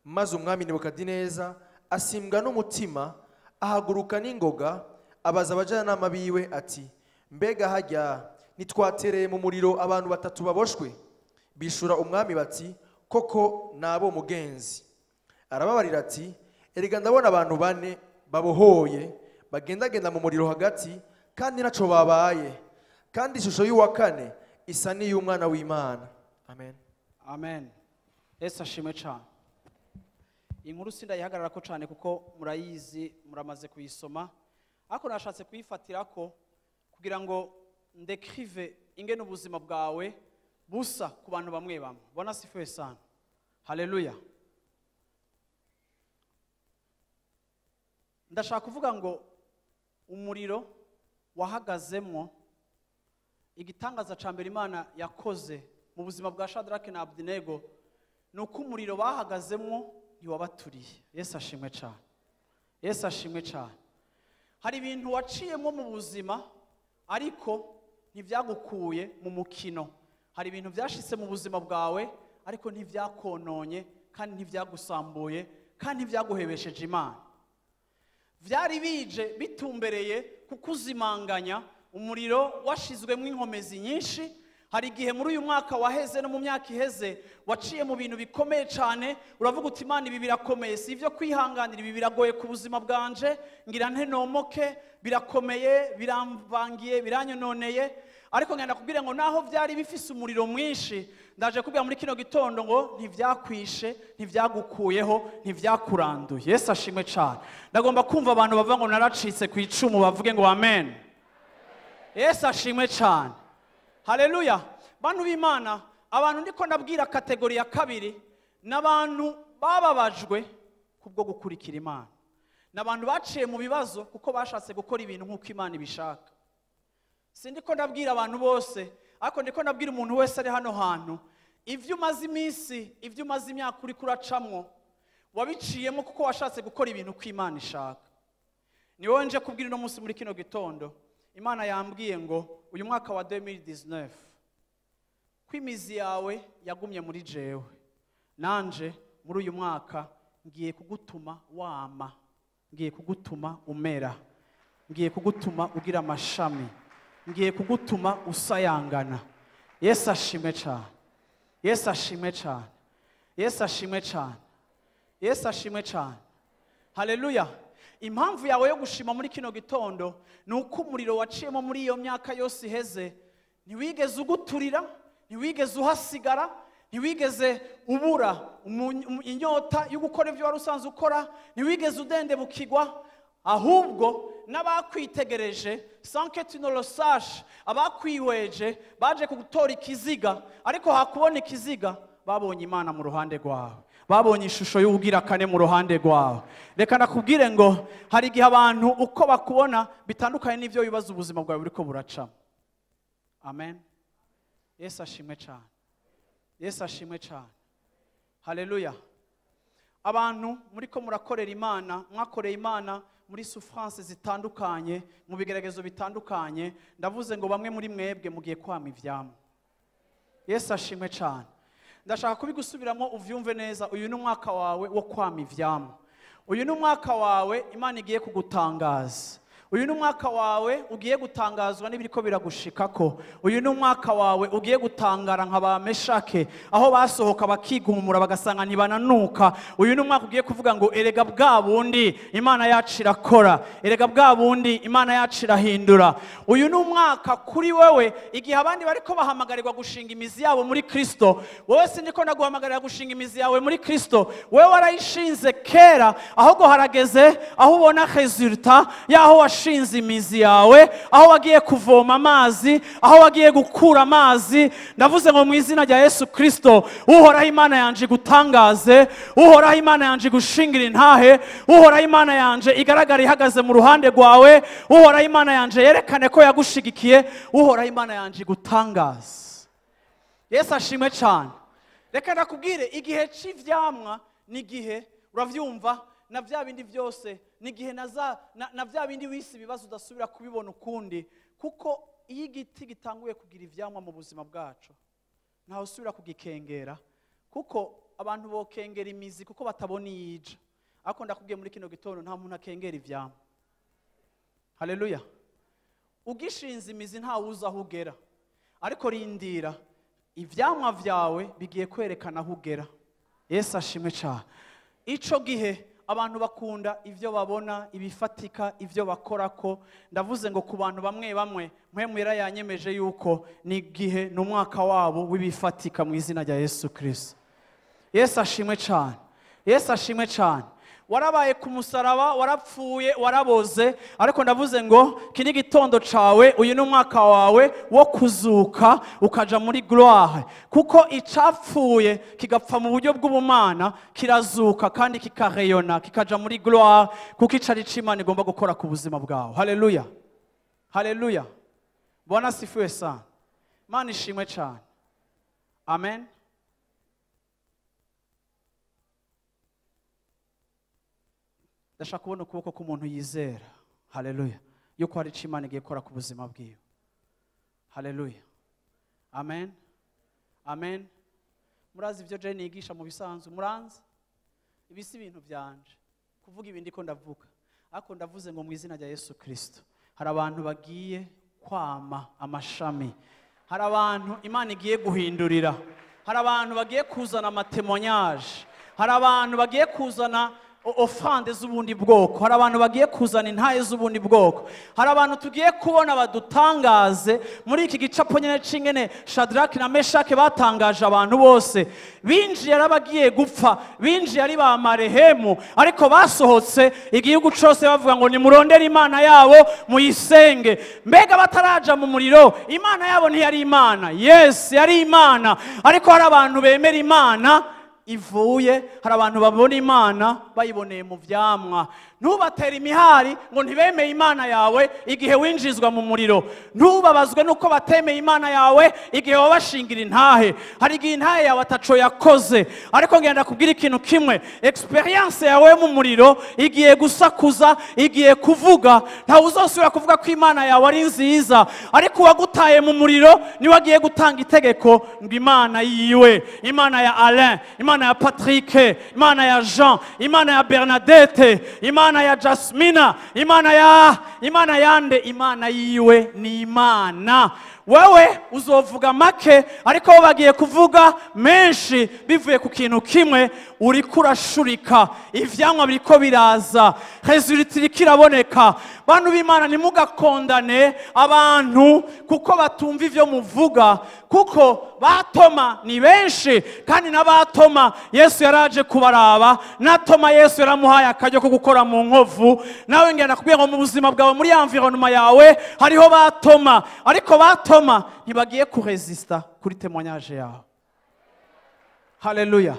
Maze umwami Nebukadineza asimbwa n'umutima, ahaguruka n'ingoga, abaza abajyanama biwe ati: mbega hajya nitwatereye mu muriro abantu batatu baboshwe? Bishura umwami bati: koko nabo mugenzi. Arababarira ati: erega ndabona abantu bane babohoye bagendagenda mu muriro hagati, kandi naco babaye, kandi ishusho y'uwa kane isa n'iy'umwana w'Imana. Amen. Amen. Yesu ashimwe cyane. Inkuru sindayihagarara ko cyane kuko murayizi, muramaze kuyisoma, ariko nashatse kuyifatira ko kugira ngo ndekrive ingene ubuzima bwawe busa ku bantu bamwe bamwe. Bwana asifiwe sana. Haleluya. Ndashaka kuvuga ngo umuriro wahagazemwo, igitangaza ca mbere Imana yakoze mu buzima bwa Shadrach na Abednego nuko umuriro bahagazemwo ntiwabaturiye. Yesu ashimwe cyane. Yesu ashimwe cyane. Hari ibintu waciyemo mu buzima ariko ntivyagukuye mu mukino. Hari ibintu byashitse mu buzima bwawe ariko ntivyakononye kandi ntivyagusambuye kandi ntivyaguhebesheje Imana. Vyari bije bitumbereye kukuzimanganya, umuriro washizwemo inkomezi nyinshi. Hari igihe muri uyu mwaka waheze no mu myaka iheze waciye mu bintu bikomeye cyane, uravuga uti Imana ibi birakomeye, si ibyo kwihanganira, ibi biragoye ku buzima bwanje, ngira nte nomoke, birakomeye, biramvangiye, biranyononeye. Ariko ngenda kubwira ngo naho byari bifise umuriro mwinshi, ndaje kubwira muri kino gitondo ngo ntivyakwishe, ntivyagukuyeho, ntivyakuranduye. Yesu ashimwe cyane. Ndagomba kumva abantu bavuga ngo naracitse ku icumu, bavuge ngo amen. Yesu ashimwe cyane. Haleluya. Bantu b'Imana, abantu ndiko ndabwira kategori ya kabiri n'abantu bababajwe kubwo gukurikira Imana. N'abantu baciye mu bibazo kuko bashatse gukora ibintu nkuko Imana ibishaka. Sindiko ndabwira abantu bose, ariko ndiko ndabwira umuntu wese ari hano hantu, ivyo umaze iminsi, ivyo umaze imyaka uri kuracamwo, wabiciyemo kuko washatse gukora ibintu uko Imana ishaka. Ni wowe nje kubwira uno munsi muri kino gitondo, Imana yambwiye ngo uyu mwaka wa 2019 Ko imizi yawe yagumye muri jewe, nanje muri uyu mwaka ngiye kugutuma wama, ngiye kugutuma umera, ngiye kugutuma ugira amashami, ngiye kugutuma usayangana. Yesu ashimwe cyane, Yesu ashimwe cyane, Yesu ashimwe cyane, Yesu ashimwe cyane. Haleluya. Impamvu yawe yo gushima muri kino gitondo ni uko umuriro waciyemo muri iyo myaka yose iheze ntiwigeze uguturira, ntiwigeze uhasigara, ntiwigeze ubura inyota yo gukora ibyo wari usanzwe ukora, ntiwigeze udendebukirwa, ahubwo n'abakwitegereje sans que tu ne le saches, abakwihweje baje kugutora ikiziga, ariko hakubona ikiziga babonye Imana mu ruhande rwawe, babonye ishusho y'ubugira kane mu ruhande rwawe. Reka nakubwire ngo hari igihe abantu uko bakubona bitandukanye n'ibyo bibaza ubuzima bwawe buriko buracamo. Amen. Yesu ashimwe cyane, Yesu ashimwe cyane. Haleluya. Abantu muriko murakorera Imana, mwakoreye Imana muri souffrance zitandukanye, mu bigeragezo bitandukanye, ndavuze ngo bamwe muri mwebwe mugiye kwama ivyamwa. Yesu ashimwe cyane. Ndashaka kubigusubiramo uvyumve neza. Uyu ni umwaka wawe wo kwama ivyamwa. Uyu ni umwaka wawe Imana igiye kugutangaza. Uyu ni umwaka wawe ugiye gutangazwa n'ibiriko biragushikako. Uyu ni umwaka wawe ugiye gutangara nka ba Meshake, aho basohoka bakigumura bagasanga ntibananuka. Uyu ni umwaka ugiye kuvuga ngo erega bwa bundi Imana yacu irakora, erega bwa bundi Imana yacu irahindura. Uyu ni umwaka kuri wewe, igihe abandi bariko bahamagarirwa gushinga imizi yabo muri Kristo, wowe sindiko ndaguhamagarira gushinga imizi yawe muri Kristo, wewe warayishinze kera, ahubwo harageze aho ubona resultat yaho washinze imizi yawe, aho wagiye kuvoma amazi, aho wagiye gukura amazi. Ndavuze ngo mu izina rya Yesu Kristo, Uhoraho Imana yanje igutangaze, Uhoraho Imana yanje igushingira intahe, Uhoraho Imana yanje igaragara ihagaze mu ruhande rwawe, Uhoraho Imana yanje yerekane ko yagushigikiye, Uhoraho Imana yanje igutangaze. Yesu ashimwe cyane. Reka nakubwire, igihe c'ivyamwa ni igihe uravyumva na vya bindi byose, n'igihe na vya bindi wisi ibibazo udasubira kubibona ukundi, kuko iyo igiti gitanguye kugira ivyamwa mu buzima bwacu ntawe usubira kugikengera, kuko abantu bokengera imizi kuko batabona iyija. Ariko ndakubwiye muri kino gitondo nta muntu akengera ivyamwa. Haleluya. Ugishinze imizi ntawe uzi aho ugera, ariko rindira ivyamwa vyawe bigiye kwerekana aho ugera. Yesu ashimwe cyane. Ico gihe abantu bakunda ivyo babona, ibifatika, ivyo bakorako. Ndavuze ngo ku bantu bamwe bamwe Mpwemu yanyemeje yuko ni igihe n'umwaka wabo w'ibifatika mu izina rya Yesu Kristo. Yesu ashimwe cyane, Yesu ashimwe cyane. Warabaye ku musaraba, warapfuye, waraboze, ariko ndavuze ngo iki ni igitondo cawe, uyu ni umwaka wawe wo kuzuka ukaja muri gloire, kuko icapfuye kigapfa mu buryo bw'ubumana kirazuka kandi kikareyona kikaja muri gloire, kuko icari c'Imana igomba gukora ku buzima bwawe. Haleluya, haleluya. Bwana asifiwe sana. Imana ishimwe cyane. Amen. Ndashaka kubona ukuboko k'umuntu yizera, haleluya, yuko hari icyo Imana igiye gukora ku buzima bwiwe. Haleluya, amen, amen. Murazi ibyo je nigisha mu bisanzwe, muranzi ibi si ibintu byanje kuvuga ibindi ko ndavuga, ariko ndavuze ngo mu izina rya Yesu Kristo hari abantu bagiye kwama amashami, hari abantu Imana igiye guhindurira, hari abantu bagiye kuzana amatemonyage, hari abantu bagiye kuzana ofrande z'ubundi bwoko, hari abantu bagiye kuzana intaye z'ubundi bwoko, hari abantu tugiye kubona badutangaze muri iki gicapo nyene c'ingene Shadrach na Meshach batangaje abantu bose. Binjiye ari abagiye gupfa, binjiye ari ba marehemu, ariko basohotse igihugu cose bavuga ngo nimurondere Imana yabo muyisenge. Mbega bataraja mu muriro, Imana yabo ntiyari Imana. Yes, yari Imana, ariko hari abantu bemera Imana ivuye, hari abantu babona Imana bayiboneye mu vyamwa. Ntubatere imihari ngo ntibemeye Imana yawe igihe winjizwa mu muriro. Ntubabazwe nuko batemeye Imana yawe igihe wabashingira intahe. Hari igihe intahe yawe ataco yakoze, ariko ngenda kubwira ikintu kimwe: experience yawe mu muriro igiye gusakuza, igiye kuvuga. Ntawe uzosubira kuvuga ko Imana yawe ari nziza, ariko uwagutaye mu muriro niwe agiye gutanga itegeko ngo Imana yiwe, Imana ya Alain, Imana ya Patrick, Imana ya Jean, Imana ya Bernadette, Imana ya Jasmina, Imana yande, Imana yiwe ni Imana. Wewe uzovuga make, ariko bo bagiye kuvuga menshi bivuye ku kintu kimwe. Uriko urashurika, ivyamwa biriko biraza, resultat iriko iraboneka. Bantu b'Imana, ntimugakondane abantu kuko batumva ivyo muvuga, kuko batoma ni benshi, kandi n'abatoma Yesu yaraje kubaraba. Na Toma Yesu yaramuhaye akaryo ko gukora mu nkovu. Nawe ngenda kubwira ngo mu buzima bwawe, muri environnement yawe, hariho batoma, ariko batoma ntibagiye kuresista kuri témoignage yawe. Haleluya!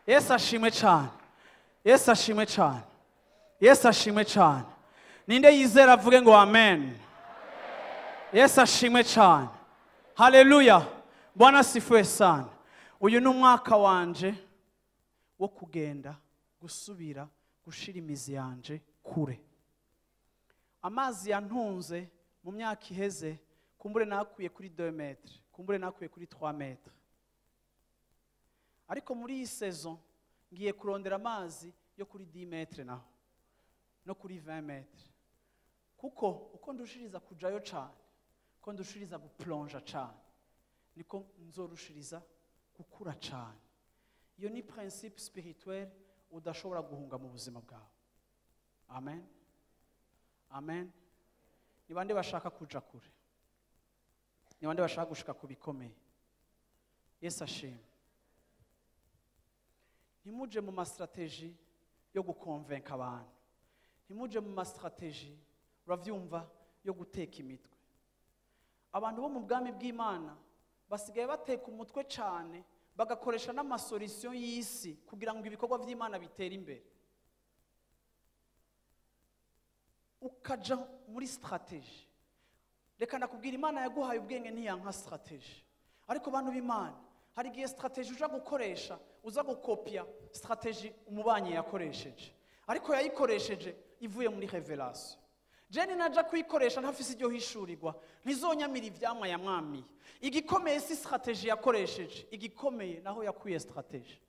Yesu ashimwe cyane, Yesu ashimwe cyane, Yesu ashimwe cyane. Ninde yizera avuge ngo amen. Yesu ashimwe cyane. Haleluya! Bwana asifiwe sana. Uyu ni umwaka wanje wo kugenda gusubira gushira imizi yanje kure. Amazi yantunze mu myaka iheze, kumbure nakuye kuri 2 mètres, kumbure nakuye kuri 3 mètres, ariko muri iyi saison ngiye kurondera amazi yo kuri 10 mètres naho no kuri 20 mètres, kuko uko ndushiriza kujayo cane, uko ndushiriza guplonja cane, niko nzorushiriza gukura cane. Iyo ni principe spirituel udashobora guhunga mu buzima bwawe. Amen, amen. Ni bande bashaka kuja kure? Ni bande bashaka gushika ku bikomeye? Yesu ashimwe. Ntimuje mu ma stratégies yo gukonvenka abantu, ntimuje mu ma stratégies, uravyumva, yo guteka imitwe. Abantu bo mu bwami bw'Imana basigaye bateka umutwe cyane, bagakoresha n'ama solutions y'isi kugira ngo ibikorwa by'Imana bitere imbere. Ukaja muri stratégie. Reka nakubwira, Imana yaguhaye ubwenge, ntiyanka stratégie. Ariko bantu b'Imana, hari igihe stratégie uja gukoresha, uza gukopia stratégie umubanyi yakoresheje, ariko yayikoresheje ivuye muri révélation. Jeni naja kuyikoresha ntafise iryo hishurirwa, ntizonyamira ivyamwa yamwamiye. Igikomeye si stratégie yakoresheje, igikomeye naho yakuye stratégie.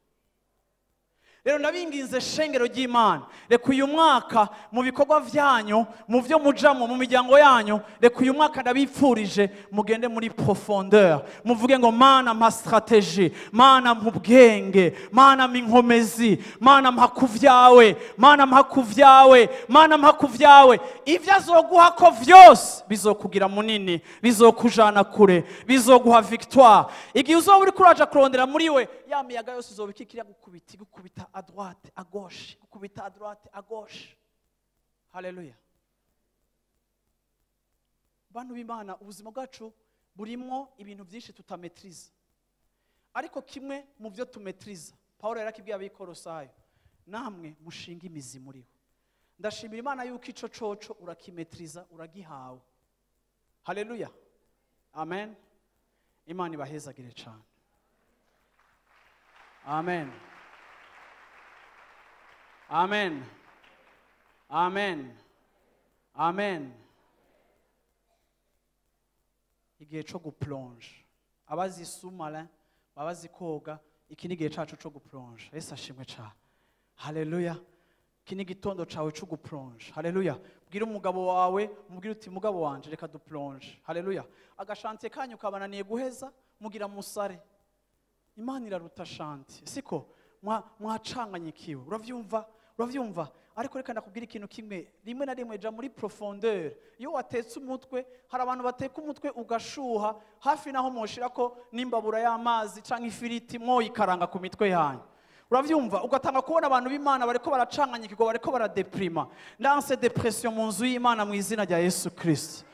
Rero ndabinginze, shengero ry'Imana, reka uyu mwaka mu bikorwa vyanyu, mu vyo mujamo, mu miryango yanyu, reka uyu mwaka ndabipfurije mugende muri profondeur, muvuge ngo: "Mana, mpa stratégie, Mana, mpa ubwenge, Mana, mpa inkomezi, Mana, mpa kuvyawe, Mana, mpa kuvyawe, Mana, mpa kuvyawe." Ivyo azoguha ko vyose bizokugira munini, bizokujana kure, bizoguha victoire. Igihe uzoba uriko uraja kurondera muri we, ya miyaga yose izoba ikikira gukubita, igukubita à droite, à gauche, gukubita à droite, à gauche. Haleluya! Bantu b'Imana, ubuzima bwacu burimwo ibintu byinshi tutametriza, ariko kimwe mu byo tumetriza, Paul yarakibwiye Abikorosayo: "Namwe mushinga imizi muri we." Ndashimira Imana yuko ico coco urakimetriza, uragihawe. Haleluya, amen. Imana ibahezagire cyane. Amen, amen, amen, amen. Igihe cyo guplonge, abazi sous-marin baba bazi koga. Iki ni igihe cyacu cyo guplonge. Yesu ashimwe cyane. Haleluya! Iki ni igitondo cyawe cyo guplonge. Haleluya! Bwira umugabo wawe, umubwire uti: "Mugabo wanje, reka duplonge." Haleluya! Aga chantier kanyu kabananiye guheza, mugira musare. Imana iraruta chantier, siko? Mwacanganyikiwe, uravyumva, uravyumva? Ariko reka ndakubwira ikintu kimwe: rimwe na rimwe ja muri profondeur. Iyo watetse umutwe, hari abantu bateka umutwe ugashuha hafi naho mwoshira ko n'imbabura y'amazi canke ifiriti mwoyikaranga ku mitwe yanyu, uravyumva? Ugatanga kubona abantu b'Imana bariko baracanganyikirwa, bariko baradeprima. Ndanse dépression mu nzu y'Imana mu izina rya Yesu Kristo.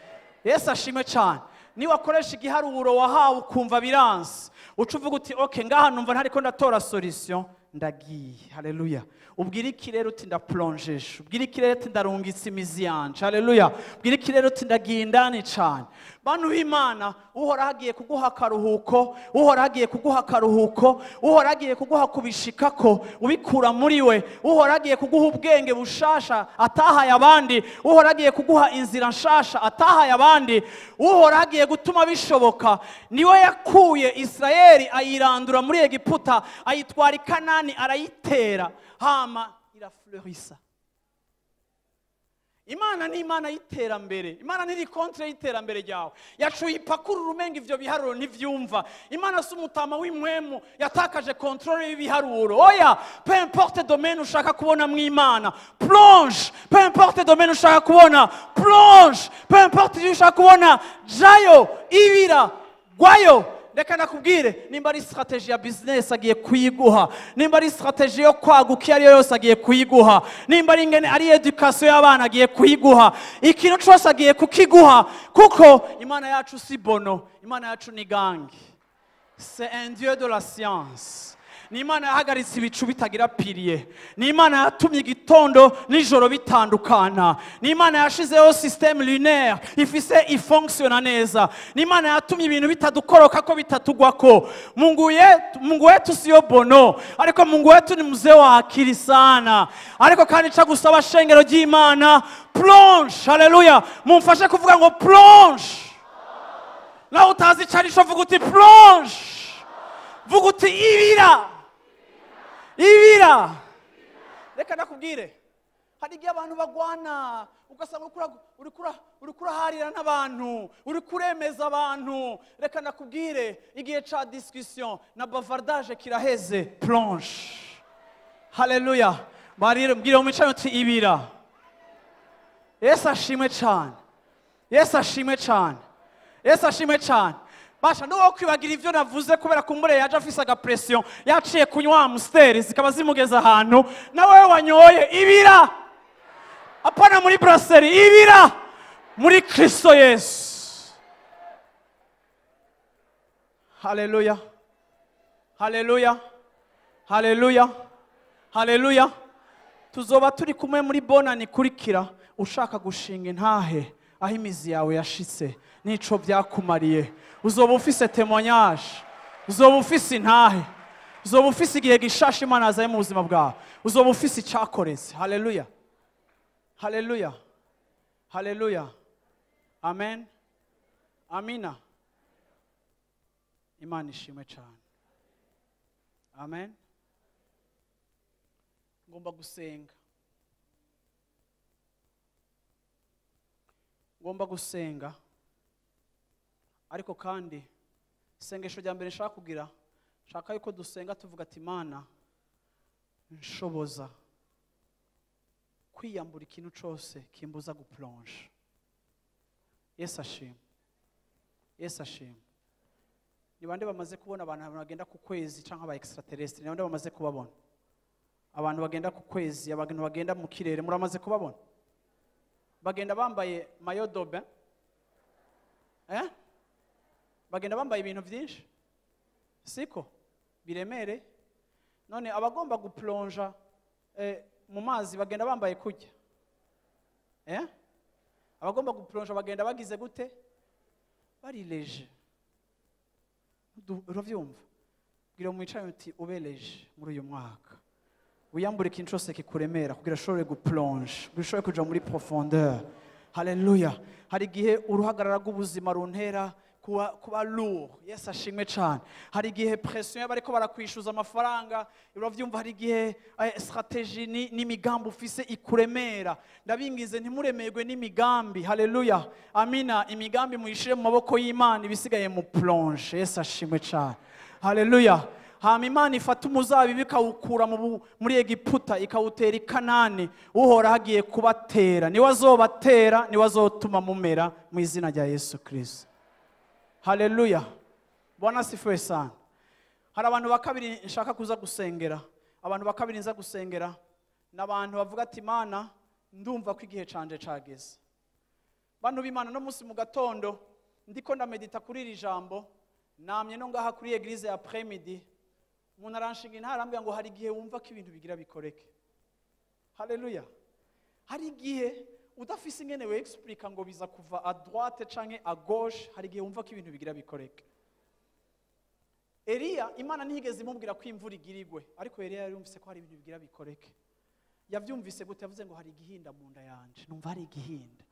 Yesu ashimwe cyane. Niba wakoresha igiharuro wahawe ukumva biranse, uca uvuga uti: "Okay, ngaha numva ntariko ndatora solution." Ndagiye. Haleluya. Ubwira ikirere uti ndaplonjeje, ubwira ikirere uti ndarungitse imizi yanje. Haleluya. Ubwira ikirere uti ndagiye indani cane. Bantu b'Imana, Uhoraho agiye kuguha akaruhuko, Uhoraho agiye kuguha akaruhuko, Uhoraho agiye kuguha kubishikako ubikura muri we, Uhoraho agiye kuguha ubwenge bushasha atahaye abandi, Uhoraho agiye kuguha inzira nshasha atahaye abandi, Uhoraho agiye gutuma bishoboka. Niwe yakuye Isirayeli ayirandura muri Egiputa, ayitwara i Kanani, arayitera, hama irafleurisa. Imana ni Imana y'iterambere. Imana ntiri contre y'iterambere ryawe. Yacuye ipakurura umenga ivyo biharuro ntivyumva. Imana si umutama w'impwemu yatakaje contrôle y'ibiharuro. Oya, peu importe domaine ushaka kubona mu Imana, plonge. Peu importe domaine ushaka kubona, plonge. Peu importe ivyo ushaka kubona, jayo, ibira, gwayo. Reka nakubwire, nimba ari stratégie ya business agiye kuyiguha, nimba ari stratégie yo kwaguka iyo ariyo yose agiye kuyiguha, nimba ari ingene ari education y'abana agiye kuyiguha, ikintu cose agiye kukiguha, kuko Imana yacu si bono, Imana yacu ni gangi. C'est un Dieu de la science. Ni Imana yahagaritse ibicu bitagira pilier. Ni Imana yatumye igitondo nijoro bitandukana. Ni Imana yashizeho système lunaire ifise ifonctiona neza. Ni Imana yatumye ibintu bitadukoroka ko bitatugwako. Mungu wetu siyo bono, ariko Mungu wetu ni mzee wa akili sana. Ariko kandi ca gusaba shengero ry'Imana, plonge. Haleluya. Mumfashe kuvuga ngo plonge. Nawe utazi ico arico vuga uti plonge. Vuga uti ibira. Ibira. Reka nakubwire, hari igihe abantu bagwana ugasanga uriko uraharira n'abantu, uriko uremeza abantu. Reka nakubwire, igihe ca discussion na bavardage kiraheze. Plonge. Haleluya. Barire mbwire mu mico uti ibira. Yesu ashimwe cane. Yesu ashimwe cane. Yesu ashimwe cane. Basha nuwo kwibagira ivyo navuze kubera kumbure yaje afise agapression, yaciye kunywa Amstel zikaba zimugeza ahantu, nawe wanyoye ibira. Apana muri brasserie, ibira muri Kristo Yesu. Haleluya. Haleluya. Haleluya. Haleluya. Tuzoba turi kumwe muri bonani kurikira, ushaka gushinga intahe aho imizi yawe yashitse nico byakumariye. Uzoba ufise témoignage, uzoba ufise intahe, uzoba ufise igihe gishasha Imana azaye mu buzima bwawe, uzoba ufise icakoretse. Haleluya. Haleluya. Haleluya. Amen. Amina. Imana ishimwe cyane. Amen. Ngomba gusenga. Ngomba gusenga. Ariko kandi isengesho rya mbere nshaka kugira, nshaka yuko dusenga tuvuga ati Imana nshoboza kwiyambura ikintu cose kimbuza guplonge. Yesu ashimwe. Yesu ashimwe. Ni bande bamaze kubona abantu bagenda ku kwezi canke aba extraterrestre? Ni bande bamaze kubabona? Abantu bagenda ku kwezi, abantu bagenda mu kirere, muramaze kubabona? Bagenda bambaye maillot de bain. Eh? Bagenda bambaye ibintu byinshi, siko biremere. None abagomba guplonja mu mazi bagenda bambaye kujya. Eh? Abagomba guplonja bagenda bagize gute? Barileje. Uravyumva? Bwira mwicaye uti ubeleje muri uyu mwaka. Wiyambure ikintu cyose kikuremera kugira ushobore guplonge, kugira ushobore kuja muri profondeur. Haleluya. Hari igihe uruhagarara rw'ubuzima runtera kuba lourd. Yesu ashimwe cyane. Hari igihe pression y'abariko barakwishuza amafaranga, uravyumva. Hari igihe stratégie n'imigambi ufise ikuremera. Ndabingize ntimuremerwe n'imigambi. Haleluya. Amina. Imigambi muyishire mu maboko y'Imana, ibisigaye mu plonge. Yesu ashimwe cyane. Haleluya. Hama Imana ifata umuzabibu ikawukura muri Egiputa ikawutera i Kanani. Uhoraho agiye kubatera, niwe azobatera, niwe azotuma mumera mu izina rya Yesu Kristo. Haleluya. Bwana asifiwe sana. Hari abantu ba kabiri nshaka kuza gusengera. Abantu ba kabiri nza gusengera n'abantu bavuga ati Imana ndumva ko igihe canje cageze. Bantu b'Imana, no munsi mu gatondo ndiko ndamedita kuri iri jambo, namye no ngaha kuri église ya après-midi. Umuntu aranshinga intara ambwira ngo hari igihe wumva ko ibintu bigira bikoreke. Haleluya. Hari igihe udafise ingene we explica ngo biza kuva à droite canke à gauche, hari igihe wumva ko ibintu bigira bikoreke. Eliya, Imana ntiyigeze imubwira ko imvura igira igwe, ariko Eliya yarumvise ko hari ibintu bigira bikoreke. Yavyumvise gute? Yavuze ngo hari igihinda mu nda yanje, numva hari igihinda.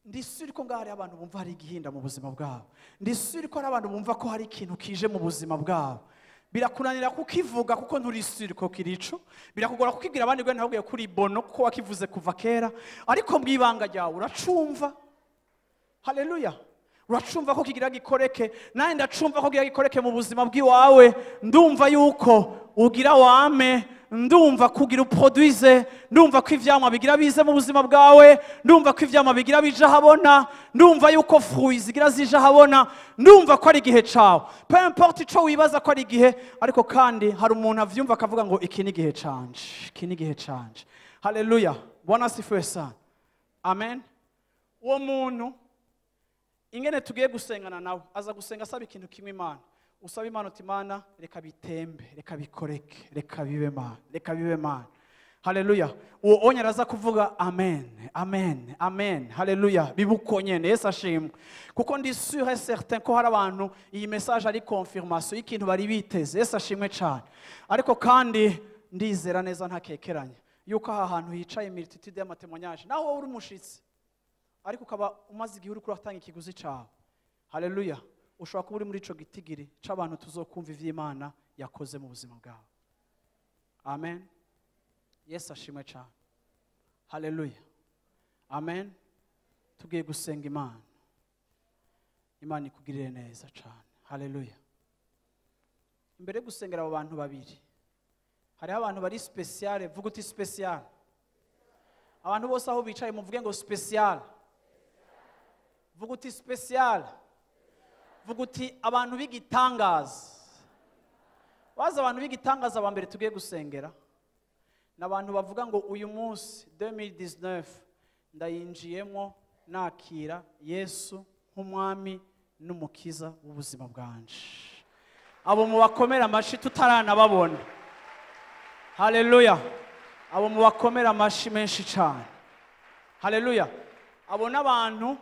Ndi sûr ko ngaho hari abantu bumva hari igihinda mu buzima bwabo. Ndi sûr ko hari abantu bumva ko hari ikintu kije mu buzima bwabo. Birakunanira kukivuga kuko nturi sûr ko kirico, birakugora kukibwira abandi ngo ntabwiye kuri bono kuko wakivuze kuva kera, ariko mwibanga ryawe uracumva. Haleluya. Uracumva ko kigira gikoreke, nawe ndacumva ko kigira gikoreke mu buzima bw'iwawe. Ndumva yuko ugira wame, ndumva kugira uproduise, ndumva ko ivyamwa bigira bize mu buzima bwawe, ndumva ko ivyamwa bigira bija habona, ndumva yuko fruits zigira zija habona, ndumva ko ari igihe cawe. Peu importe ico wibaza ko ari igihe, ariko kandi hari umuntu avyumva akavuga ngo iki ni igihe canje, iki ni igihe canje. Haleluya. Bwana asifiwe sana. Amen. Uwo muntu ingene tugiye gusengana nawe, aza gusenga asaba ikintu kimwe Imana. Usaba Imana uti Imana reka bitembe, reka bikoreke, reka bibe Mana, reka bibe Mana. Haleluya. Uwo onye araza kuvuga amen, amen, amen. Haleluya. Bibuko nyene, Yesu ashimwe. Kuko ndi sûr et certain ko hari abantu iyi message ari confirmation y'ikintu bari biteze. Yesu ashimwe cyane. Ariko kandi ndizera neza ntakekeranya yuko aha hantu hicaye multitude y'amatémoignage. Naho wowe uri umushitsi, ariko ukaba umaze igihe uri kuratanga ikiguzi cawe. Haleluya. Ushobora kuba uri muri ico gitigiri c'abantu tuzokumva ivy'Imana yakoze mu buzima bwawe. Amen. Yesu ashimwe cyane. Haleluya. Amen. Tugiye gusenga Imana. Imana ikugirire neza cyane. Haleluya. Imbere yo gusengera abo bantu babiri, hariho abantu bari spécial. Vuga uti spécial. Abantu bose aho bicaye muvuge ngo spécial. Vuga uti spécial. Vuga uti abantu b'igitangaza. Waza abantu b'igitangaza ba mbere tugiye gusengera ni abantu bavuga ngo uyu munsi 2019 ndayinjiyemo nakira Yesu nk'umwami n'umukiza w'ubuzima bwanje. Abo mubakomera amashi tutaranababona. Haleluya. Abo mubakomera amashi menshi cyane. Haleluya. Abo n'abantu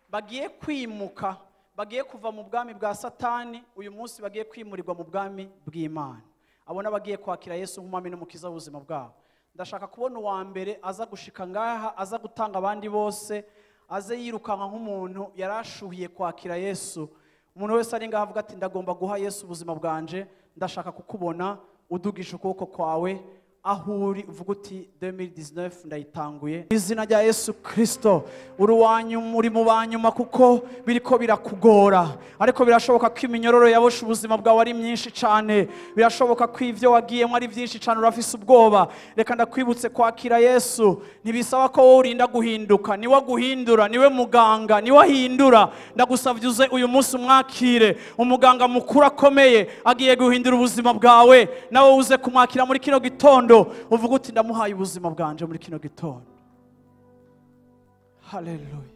bagiye kwimuka, bagiye kuva mu bwami bwa Satani, uyu munsi bagiye kwimurirwa mu bwami bw'Imana. Abo n'abagiye kwakira Yesu nk'umwami n'umukiza w'ubuzima bwabo. Ndashaka kubona uwa mbere aza gushika ngaha, aza gutanga abandi bose, aze yirukanka nk'umuntu yarashuhiye kwakira Yesu. Umuntu wese ari ngaha avuga ati ndagomba guha Yesu ubuzima bwanje, ndashaka kukubona udugisha ukuboko kwawe aho uri, uvuga uti 2019 ndayitanguye. Izina rya Yesu Kristo, uri uwanyuma, uri mu banyuma kuko biriko birakugora, ariko birashoboka ko iminyororo yaboshe ubuzima bwawe ari myinshi cyane, birashoboka ko ivyo wagiyemo ari byinshi cyane, urafise ubwoba. Reka ndakwibutse kwakira Yesu ntibisaba ko wowe urinda guhinduka, niwe aguhindura, niwe muganga, niwe ahindura. Ndagusavye uze uyu munsi umwakire. Umuganga mukuru akomeye agiye guhindura ubuzima bwawe, nawe uze kumwakira muri kino gitondo, uvuga uti ndamuhaye ubuzima bwanje muri kino gitondo. Haleluya.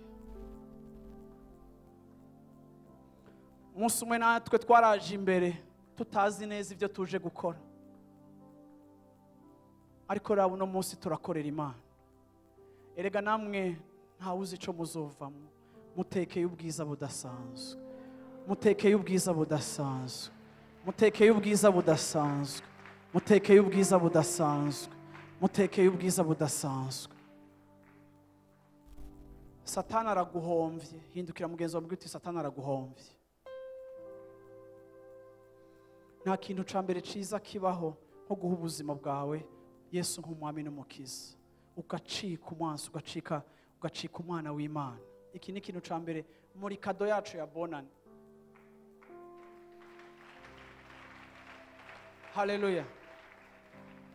Umunsi umwe natwe twaraje imbere tutazi neza ibyo tuje gukora, ariko raba uno munsi turakorera Imana. Erega namwe ntawuzi ico muzovamo. Mutekeye ubwiza budasanzwe, mutekeye ubwiza budasanzwe, mutekeye ubwiza budasanzwe, mutekeye ubwiza budasanzwe, mutekeye ubwiza budasanzwe. Satani araguhomvye. Hindukira mugenzi wawe uti Satani araguhomvye. Nta kintu ca mbere ciza kibaho nko guha ubuzima bwawe Yesu nk'umwami n'umukiza, ugacika umwansi, ugacika umwana w'Imana. Iki ni ikintu ca mbere muri cadeau yacu ya bonane. Haleluya.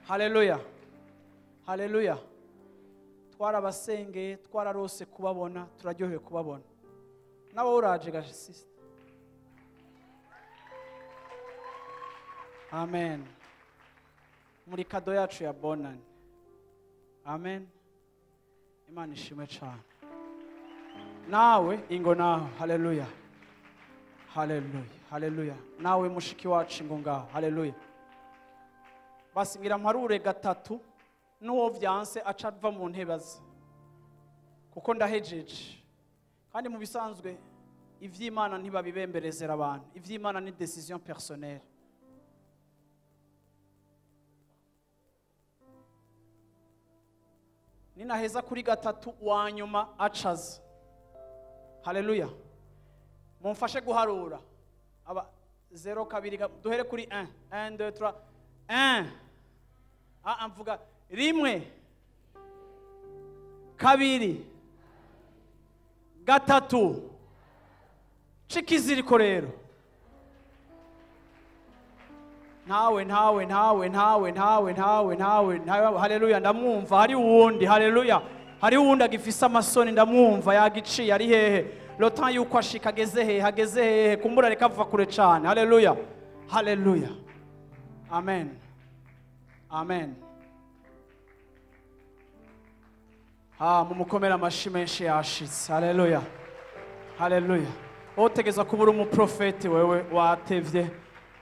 Haleluya. Haleluya. Twarabasengeye, twararose kubabona, turaryohewe kubabona. Nawe uraje ga sister. Amen. Muri cadeau yacu ya bonane. Amen. Imana ishimwe cyane. Nawe ingo nawe. Haleluya. Haleluya. Haleluya. Nawe mushiki wacu ingo ngaho. Haleluya. Basingira mparure gatatu n'uwo vyanse aca ava mu ntebe aza, kuko ndahejeje. Kandi mu bisanzwe ivy'Imana ntibabibemberezera abantu, ivy'Imana ni décision personnelle. Ninaheza kuri gatatu wa nyuma acaza. Haleluya. Mumfashe guharura. Aba 0 2 duhere kuri 1 1 2 3 1. Ah, mvuga rimwe, kabiri, gatatu. Cikiziriko rero. Ntawe ntawe ntawe ntawe ntawe ntawe ntawe ntawe. Haleluya, ndamwumva. Hari uwundi, haleluya, hari uwundi agifise amasoni, ndamwumva yagiciye. Ari hehe? Lotan yuko ashika ageze hehe? Ageze hehe? Kumbura reka ava kure cane. Haleluya, haleluya, amen, amen. Ah, mumukomera amashi menshi, yashitse. Haleluya, haleluya. Otegeza kubura umuprofeti wewe watevye.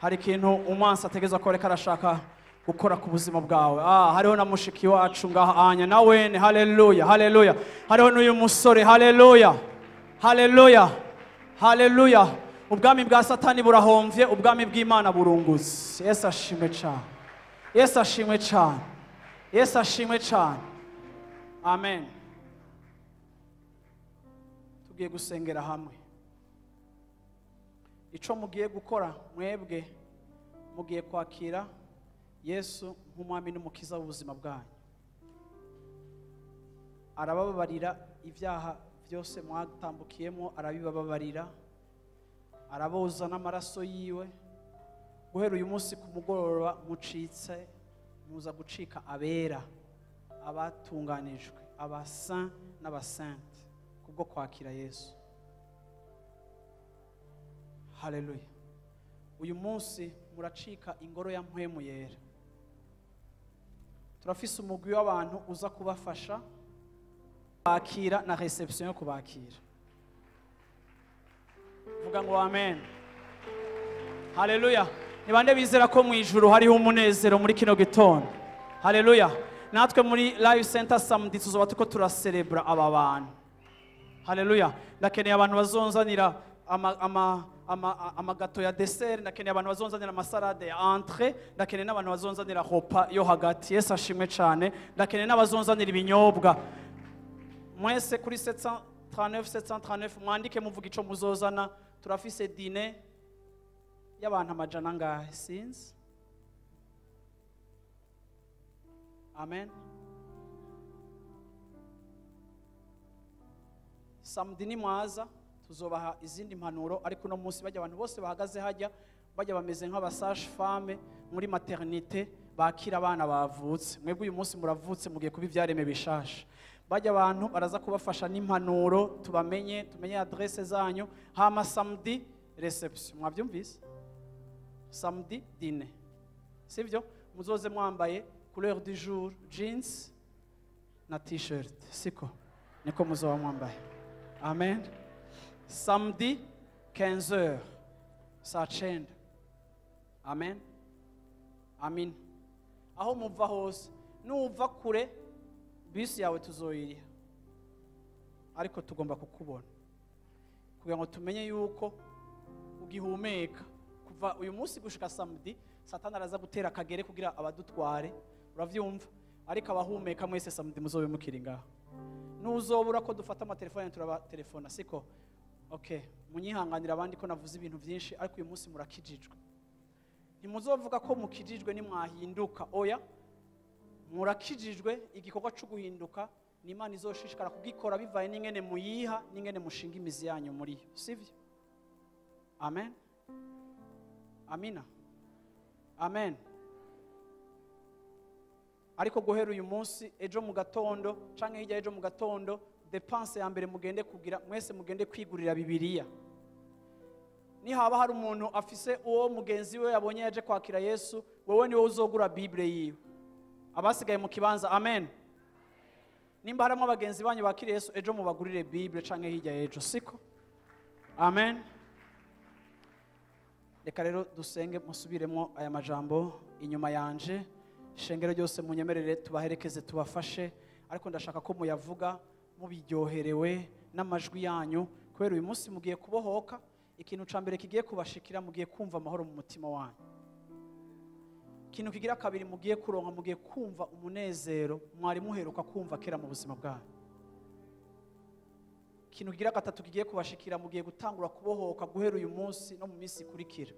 Hari ikintu umwansi ategeza ko reka arashaka gukora ku buzima bwawe. Ah, hariho na mushiki wacu ngaha anya na wene. Haleluya, haleluya. Hariho n'uyu musore. Haleluya, haleluya, haleluya. Ubwami bwa Satani burahomvye, ubwami bw'Imana burunguze. Yesu ashimwe cyane, Yesu ashimwe cyane, Yesu ashimwe cyane. Amen. Tugiye gusengera hamwe. Ico mugiye gukora mwebwe, mugiye kwakira Yesu nk'umwami n'umukiza w'ubuzima bwanyu. Arabababarira ibyaha byose mwatambukiyemo, arabibababarira, araboza n'amaraso yiwe. Guhera uyu munsi ku mugoroba mucitse, muza gucika abera, abatunganijwe, abasaint n'abasainte, kubwo kwakira Yesu. Haleluya. Uyu munsi muracika ingoro ya mpwemu yera. Turafise umugwi w'abantu uza kubafasha bakira na reception yo kubakira. Vuga ngo amen. Haleluya. Ni bande bizera ko mu ijuru hariho umunezero muri kino gitondo? Haleluya. Natwe muri Life Center samedi tuzoba tuko turacelebra aba bantu. Haleluya. Ndakeneye abantu bazonzanira amagato ya dessert, ndakeneye abantu bazonzanira amasalade ya entrée, ndakeneye n'abantu bazonzanira repas yo hagati. Yesu ashimwe cyane. Ndakeneye n'abazonzanira ibinyobwa. Mwese kuri 739 739 mwandike muvuga ico muzozana. Turafise dîner y'abantu amajana angahe? Sinzi. Amen. Samedi ni mwaza tuzobaha izindi mpanuro, ariko no munsi bajya abantu bose bahagaze hajya bajya bameze nk'abasage femme muri maternité bakira abana bavutse. Mwebwe uyu munsi muravutse, mugiye kuba ivyareme bishasha. Bajya abantu baraza kubafasha n'impanuro, tubamenye, tumenye adresse zanyu. Hama samedi reception. Mwavyumvise? Samedi dîner, sivyo? Muzoze mwambaye couleur du jour, jeans na t-shirt, siko niko muzoba mwambaye. Amen. Samedi 15h saa 9. Amen. Amin. Aho muva hose, nuva kure bisi yawe tuzoyiriha, ariko tugomba kukubona kugira ngo tumenye yuko ugihumeka. Kuva uyu munsi gushika samedi, Satani araza gutera akagere kugira abadutware, uravyumva? Ariko abahumeka mwese samedi muzobe mukiri ngaho. Nuzobura ko dufata amatelefone turabatelefona, siko? Okay, munyihanganira abandi ko navuze ibintu byinshi, ariko uyu munsi murakijijwe. Ntimuzovuga ko mukijijwe nimwahinduka, oya. Murakijijwe. Igikorwa cyo guhinduka ni Imana izoshishikara kugikora bivaye n'ingene muyiha n'ingene mushinga imizi yanyu muri yo, sivyo? Amen. Amina. Amen. Ariko guhera uyu munsi, ejo mu gatondo canke hirya ejo mu gatondo, dépense ya mbere mugende kugira, mwese mugende kwigurira Bibiliya. Nihaba hari umuntu afise uwo mugenzi we yabonye yaje kwakira Yesu, wewe niwe uzogura Bible yiwe. Abasigaye mu kibanza, amen. Nimba harimo abagenzi banyu bakiriye Yesu, ejo mubagurire Bible canke hirya ejo, siko? Amen. Reka rero dusenge, musubiremo aya majambo inyuma yanje. Ishengero ryose munyemerere tubaherekeze, tubafashe, ariko ndashaka ko muyavuga mubiryoherewe n'amajwi yanyu, kubera uyu munsi mugiye kubohoka. Ikintu ca mbere kigiye kubashikira, mugiye kumva amahoro mu mutima wanyu. Ikintu kigira kabiri mugiye kuronka, mugiye kumva umunezero mwari muheruka kumva kera mu buzima bwanyu. Ikintu kigira gatatu kigiye kubashikira, mugiye gutangura kubohoka guhera uyu munsi no mu minsi ikurikira.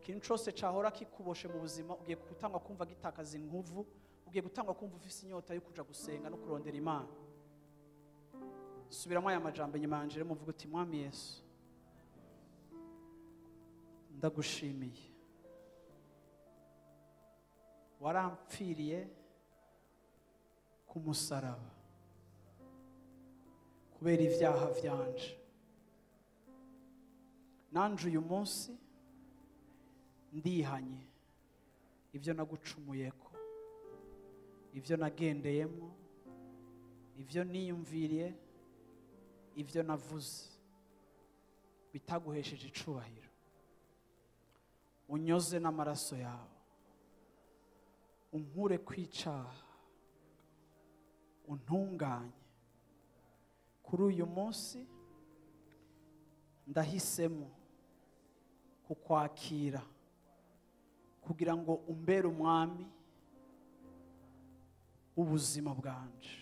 Ikintu cose cahora kikuboshe mu buzima ugiye gutangwa kumva gitakaza inguvu, ugiye gutangwa kumva ufise inyota yo kuja gusenga no kurondera Imana. Subiramo aya majambo inyuma yanje, muvuga uti: Mwami Yesu, ndagushimiye, warampfiriye ku musaraba kubera ivyaha vyanje. Nanje uyu munsi ndihanye ibyo nagucumuyeko, ibyo nagendeyemo, ibyo niyumviriye, ibyo navuze bitaguhesheje icubahiro. Unyoze n'amaraso yawe, unkure kwicaha, untunganye. Kuri uyu munsi ndahisemo kukwakira kugira ngo umbere umwami w'ubuzima bwanje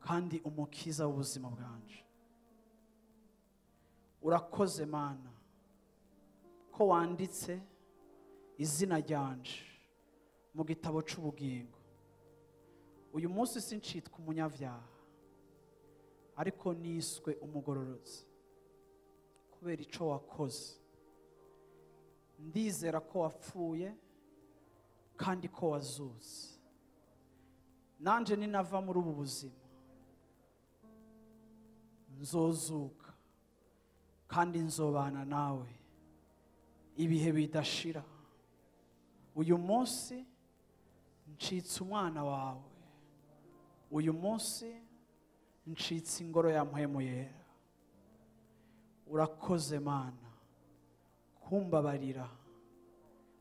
kandi umukiza w'ubuzima bwanje. Urakoze Mana ko wanditse izina ryanje mu gitabo c'ubugingo. Uyu munsi sincitwa umunyabyaha, ariko niswe umugororotsi kubera ico wakoze. Ndizera ko wapfuye kandi ko wazutse. Nanje ninava muri ubu buzima nzozuka kandi nzobana nawe ibihe bidashira. Uyu munsi ncitse umwana wawe, uyu munsi ncitse ingoro ya Mpwemu Yera. Urakoze Mana kumbabarira,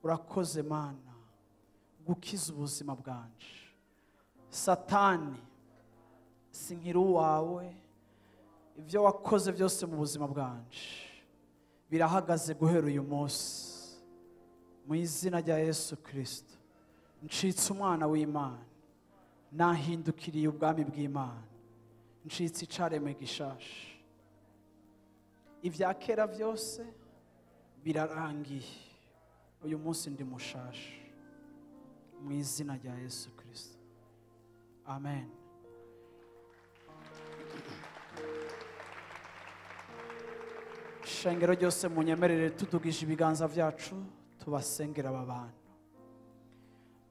urakoze Mana gukiza ubuzima bwanje. Satani, sinkiri uwawe, ibyo wakoze byose mu buzima bwanje birahagaze guhera uyu munsi. Mu izina rya Yesu Kristo ncitse umwana w'Imana, nahindukiriye ubwami bw'Imana, ncitse icaremwe gishasha. Ibya kera byose birarangiye, uyu munsi ndi mushasha mu izina rya Yesu Kristo. Amen. Shengero ryose munyemerere tudugije ibiganza vyacu tubasengera aba bantu.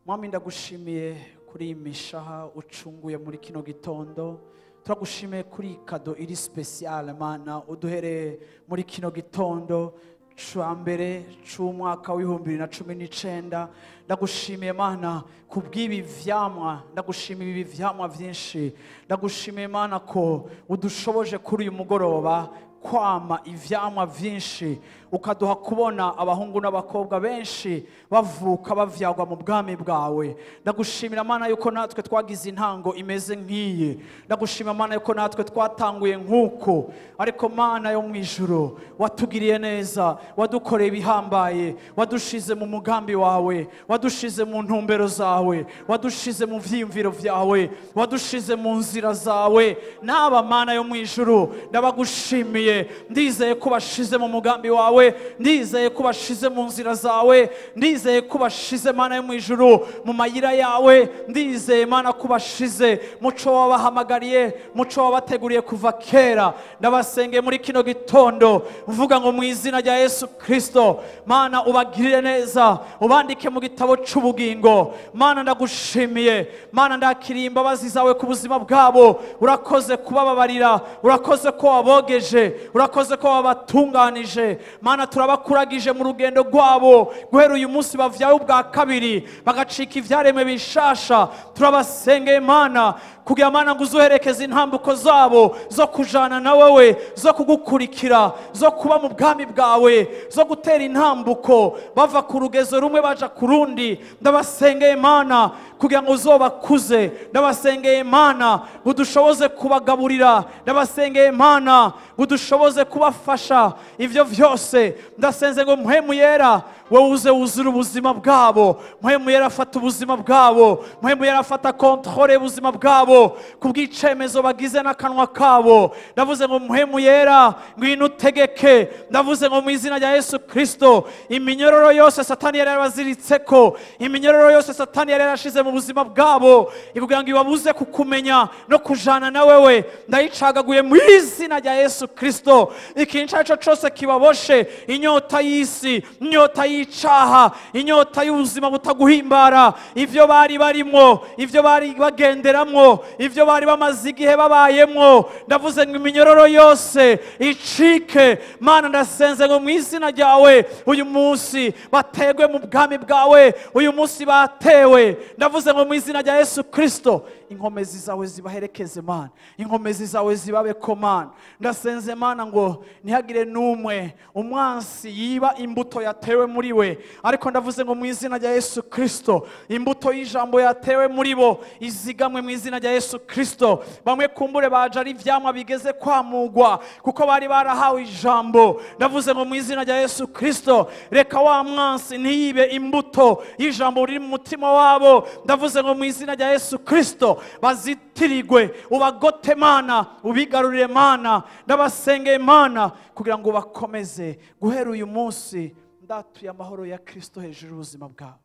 Mwami, ndagushimiye kuri iyi mishaha ucunguye muri kino gitondo. Turagushimiye kuri kado iri special Mana uduhereye muri kino gitondo ca mbere c'umwaka w'ibihumbi bibiri na cumi n'icenda. Ndagushimiye Mana kubw'ibi vyamwa, ndagushimiye ibi vyamwa vyinshi. Ndagushimiye Mana ko udushoboje kuri uyu mugoroba kwama ivyamwa vyinshi, ukaduha kubona abahungu n'abakobwa benshi bavuka bavyagwa mu bwami bwawe. Ndagushimira Mana yuko natwe twagize intango imeze nk'iyi. Ndagushimira Mana yuko natwe twatanguye nk'uko, ariko Mana yo mu ijuru watugiriye neza, wadukoreye ibihambaye, wadushize mu mugambi wawe, wadushize mu ntumbero zawe, wadushize mu vyiyumviro vyawe, wadushize mu nzira zawe. N'aba Mana yo mu ijuru ndabagushimiye, ndizeye ko bashize mu mugambi wawe, ndizeye ko bashize mu nzira zawe, ndizeye ko bashize Mana yo mu ijuru mu mayira yawe, ndizeye Mana ko bashize muco wabahamagariye, muco wabateguriye kuva kera. Ndabasengeye muri kino gitondo mvuga ngo mu izina rya Yesu Kristo, Mana ubagirire neza, ubandike mu gitabo c'ubugingo. Mana ndagushimiye, Mana ndakiriye imbabazi zawe ku buzima bwabo. Urakoze kubababarira, urakoze ko wabogeje, Urakoze ko wabatunganije. Mana, turabakuragije mu rugendo rwabo guhera uyu munsi bavyawe ubwa kabiri, bagacika ivyaremwe bishasha. Turabasengeye Mana, kugira Mana ngo uzoherekeze intambuko zabo zo kujana na wewe, zo kugukurikira, zo kuba mu bwami bwawe, zo gutera intambuko bava ku rugezo rumwe baja ku rundi. Ndabasengeye Mana kugira ngo uzobakuze. Ndabasengeye Mana ngo udushoboze kubagaburira. Ndabasengeye Mana ngo udushoboze kubafasha ivyo vyose. Ndasenze ngo Mpwemu Yera wowe uze wuzure ubuzima bwabo. Mpwemu Yera afata ubuzima bwabo. Mpwemu Yera afata contrôle y'ubuzima bwabo kubw'icemezo bagize n'akanwa kabo. Ndavuze ngo Mpwemu Yera ngwino utegeke. Ndavuze ngo mu izina rya Yesu Kristo, iminyororo yose Satani yari yarabaziritseko, iminyororo yose Satani yari yarashize mu buzima bwabo kugira ngo ibabuze kukumenya no kujana na wewe, ndayicagaguye mu izina rya Yesu Kristo. Ikintu icyo ari cyo cyose kibaboshe, inyota y'isi, inyota y'icaha, inyota y'ubuzima butaguhimbara, ivyo bari barimwo, ivyo bari bagenderamwo, ivyo bari bamaze igihe babayemwo, ndavuze ngo iminyororo yose icike. Mana, ndasenze ngo mu izina ryawe uyu munsi bategwe mu bwami bwawe, uyu munsi batewe. Ndavuze ngo mu izina rya Yesu Kristo, inkomezi zawe zibaherekeze Mana, inkomezi zawe zibabeko Mana. Ndasenze Mana ngo ntihagire n'umwe umwansi yiba imbuto yatewe muri we, ariko ndavuze ngo mu izina rya Yesu Kristo, imbuto y'ijambo yatewe muri bo izigamwe mu izina rya Yesu Kristo. Bamwe kumbure baje ari ivyamwa bigeze kwamugwa kuko bari barahawe ijambo. Ndavuze ngo mu izina rya Yesu Kristo, reka wa mwansi ntiyibe imbuto y'ijambo riri mu mutima wabo. Ndavuze ngo mu izina rya Yesu Kristo bazitirigwe, ubagote Mana, ubigarurire Mana. Ndabasengeye Mana kugira ngo bakomeze guhera uyu munsi. Ndatuye amahoro ya Kristo hejuru y'ubuzima bwabo.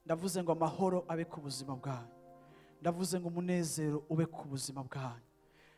Ndavuze ngo amahoro abe ku buzima bwanyu. Ndavuze ngo umunezero ube ku buzima bwanyu.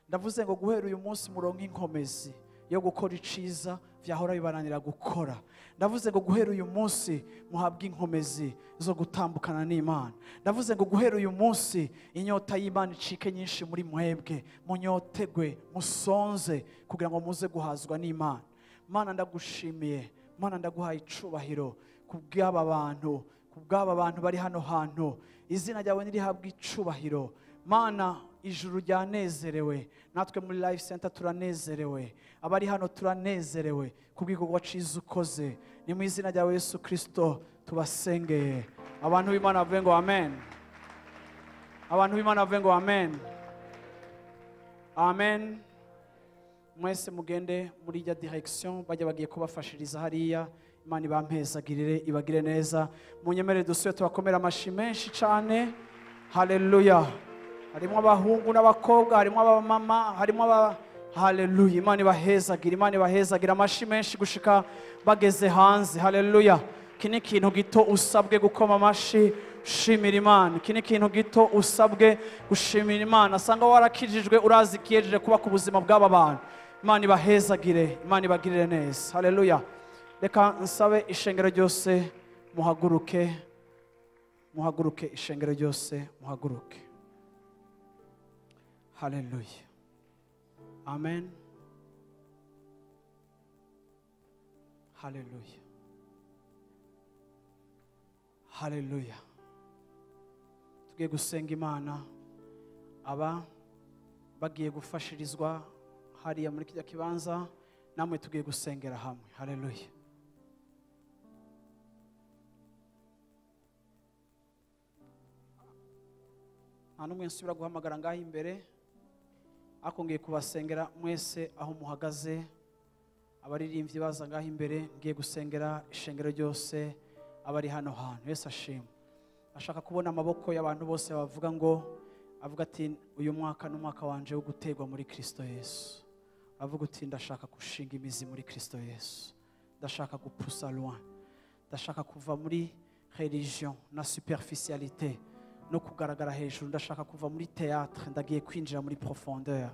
Ndavuze ngo guhera uyu munsi muronke inkomezi yo gukora iciza vyahora bibananira gukora. Ndavuze ngo guhera uyu munsi muhabwe inkomezi zo gutambukana n'Imana. Ndavuze ngo guhera uyu munsi inyota y'Imana icike nyinshi muri mwebwe, munyotegwe, musonze kugira ngo muze guhazwa n'Imana. Mana, ndagushimiye. Mana, ndaguhaye icubahiro kubw'aba bantu, kubw'aba bantu bari hano hantu. Izina ryawe nirihabwe icubahiro. Mana, ijuru ryanezerewe, natwe muri Life Center turanezerewe, abari hano turanezerewe kubw'igikorwa ciza ukoze. Ni mu izina ryawe Yesu Kristo tubasengeye. Abantu b'Imana bavuge ngo amen. Abantu b'Imana bavuge ngo amen. Amen. Mwese mugende muri ijya direction bajya bagiye kubafashiriza hariya. Imana ibampezagirire, ibagire neza. Munyemere dusubire tubakomera amashi menshi cyane. Haleluya. Harimo abahungu n'abakobwa, harimo abamama, harimo aba. Haleluya. Imana ibahezagire, Imana ibahezagire. Amashi menshi gushika bageze hanze. Haleluya. Iki ni ikintu gito usabwe gukoma amashi ushimira Imana. Iki ni ikintu gito usabwe gushimira Imana. Asanga warakijijwe, urazi ikiyejeje kuba ku buzima bw'aba bantu. Imana ibahezagire, Imana ibagirire neza. Haleluya. Reka nsabe ishengero ryose muhaguruke, muhaguruke, ishengero ryose muhaguruke. Haleluya. Amen. Haleluya. Haleluya. Tugiye gusenga Imana. Aba bagiye gufashirizwa hariya muri kijya kibanza, namwe tugiye gusengera hamwe. Haleluya. Nta n'umwe nsubira guhamagara ngaho imbere, ariko ngiye kubasengera mwese aho muhagaze. Abaririmbyi baza ngaho imbere, ngiye gusengera ishengero ryose abari hano hantu. Yesu ashimwe. Ashaka kubona amaboko y'abantu bose bavuga ngo, avuga ati uyu mwaka ni umwaka wanje wo gutegwa muri Kristo Yesu. Avuga uti ndashaka gushinga imizi muri Kristo Yesu, ndashaka gupusa loin, ndashaka kuva muri religion na superficialité no kugaragara hejuru, ndashaka kuva muri théâtre, ndagiye kwinjira muri profondeur,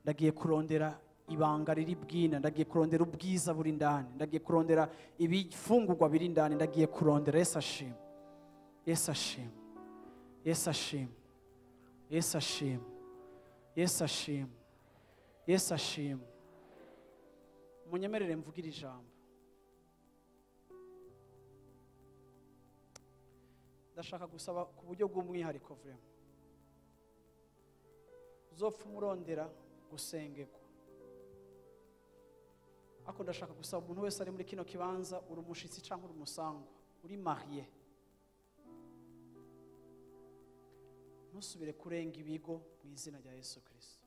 ndagiye kurondera ibanga riri bwina, ndagiye kurondera ubwiza buri ndani, ndagiye kurondera ibifungurwa biri ndani, ndagiye kurondera. Yesu ashimwe. Yesu ashimwe. Yesu ashimwe. Yesu ashimwe. Yesu ashimwe. Yesu ashimwe. Munyemerere mvugire ijambo. Ndashaka gusaba ku buryo bw'umwihariko vraiment. Uzopfa umurondera gusengerwa. Ako ndashaka gusaba umuntu wese ari muri kino kibanza, uri umushitsi cyangwa uri umusangwa, uri marié, ntusubire kurenga ibigo mu izina rya Yesu Kristo.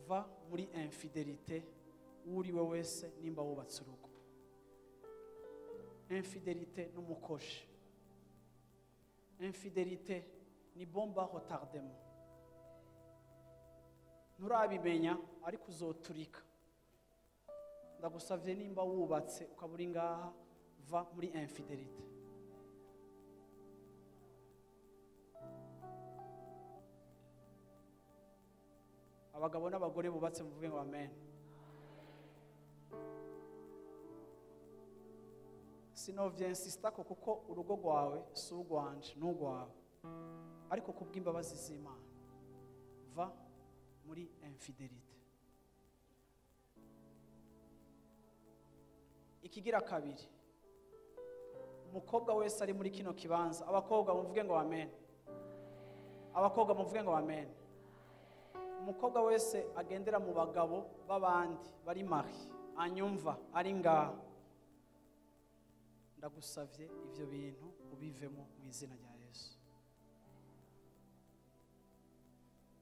Va muri infidelité uri we wese nimba wubatse urugo. Infidelité n'umukoshi. Infidelité ni bombe à retardement. Nturabimenya ariko uzoturika. Ndagusavye nimba wubatse ukaba uri ngaha, va muri infidelité. Abagabo n'abagore bubatse muvuge ngo amen. Sinovyinsista ko kuko urugo rwawe si urwanje n'urwawe, ariko kubw'imbabazi z'Imana va muri infidelité. Ikigira kabiri, umukobwa wese ari muri kino kibanza, abakobwa muvuge ngo amen. Abakobwa muvuge ngo amen. Umukobwa wese agendera mu bagabo b'abandi bari mari anyumva ari ngaha, ndagusavye ivyo bintu ubivemo mu izina rya Yesu.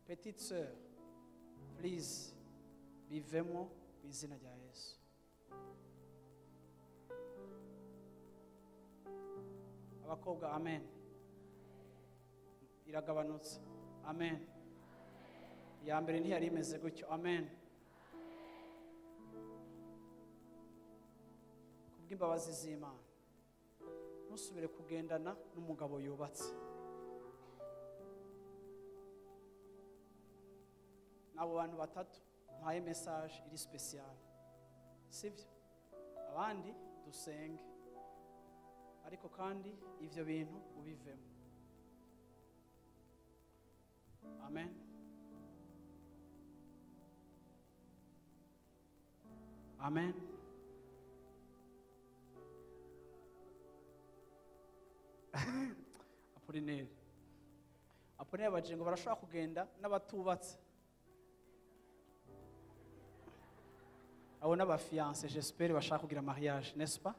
Petite sœur, please, bivemo mu izina rya Yesu. Abakobwa amen. Iragabanutse. Amen. Ya mbere ntiyari imeze gutyo. Amen. Kubw'imbabazi z'Imana, ntusubire kugendana n'umugabo yubatse. N'abo bantu batatu mpaye message iri special, sivyo? Abandi dusenge, ariko kandi ivyo bintu ubivemo. Amen. Amen. Apolinere baje ngo barashobora kugenda n'abatubatse. Abo n'abafiancé, j'espère bashaka kugira mariage, n'est-ce pas?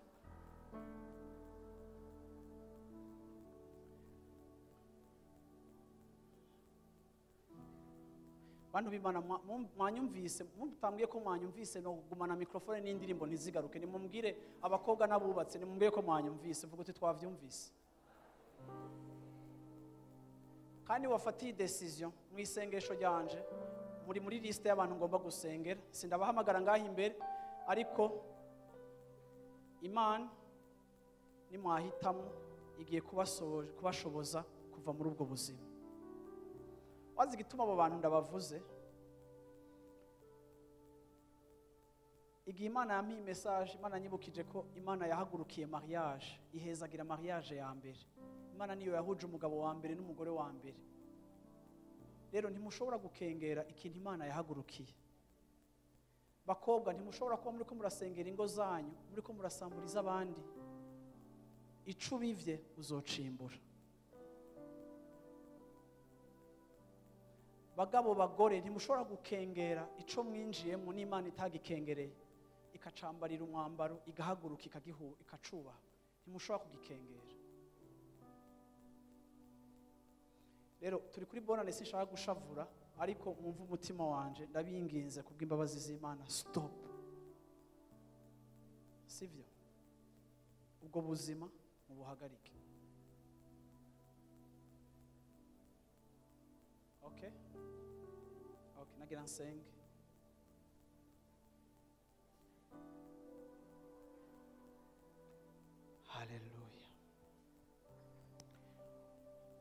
Bantu b'Imana mwanyumvise, mutambwiye ko mwanyumvise no kugumana microphone n'indirimbo ntizigaruke. Nimumbwire abakobwa n'abubatse, nimumbwire ko mwanyumvise, vuga uti twavyumvise. Kandi wafatiye decision mu isengesho ryanje, muri liste y'abantu ngomba gusengera, sindabahamagara ngaho imbere, ariko Imana nimwahitamo igiye kubashoboza kuva muri ubwo buzima. Wazi gituma abo bantu ndabavuze, igihe Imana yampiye message, Imana nyibukije ko Imana yahagurukiye mariage, ihezagira mariage ya mbere. Imana niyo yahuje umugabo wa mbere n'umugore wa mbere. Rero ntimushobora gukengera ikintu Imana yahagurukiye. Bakobwa, ntimushobora kuba muri ko murasengera ingo zanyu, muri ko murasamburiza abandi. Ico ubivye uzocimbura. Bagabo, bagore, ntimushobora gukengera ico mwinjiyemo n'Imana itagikengereye, ikacambarira umwambaro, igahaguruka, ikacubaha. Ntimushobora kugikengera. Rero turi kuri bonane, sinshaka gushavura, ariko mwumve umutima wanje, ndabinginze kubw'imbabazi z'Imana, stop. Sivyo? Ubwo buzima mubuhagarike. Okay? Okay, nagira nsenge. Hallelujah.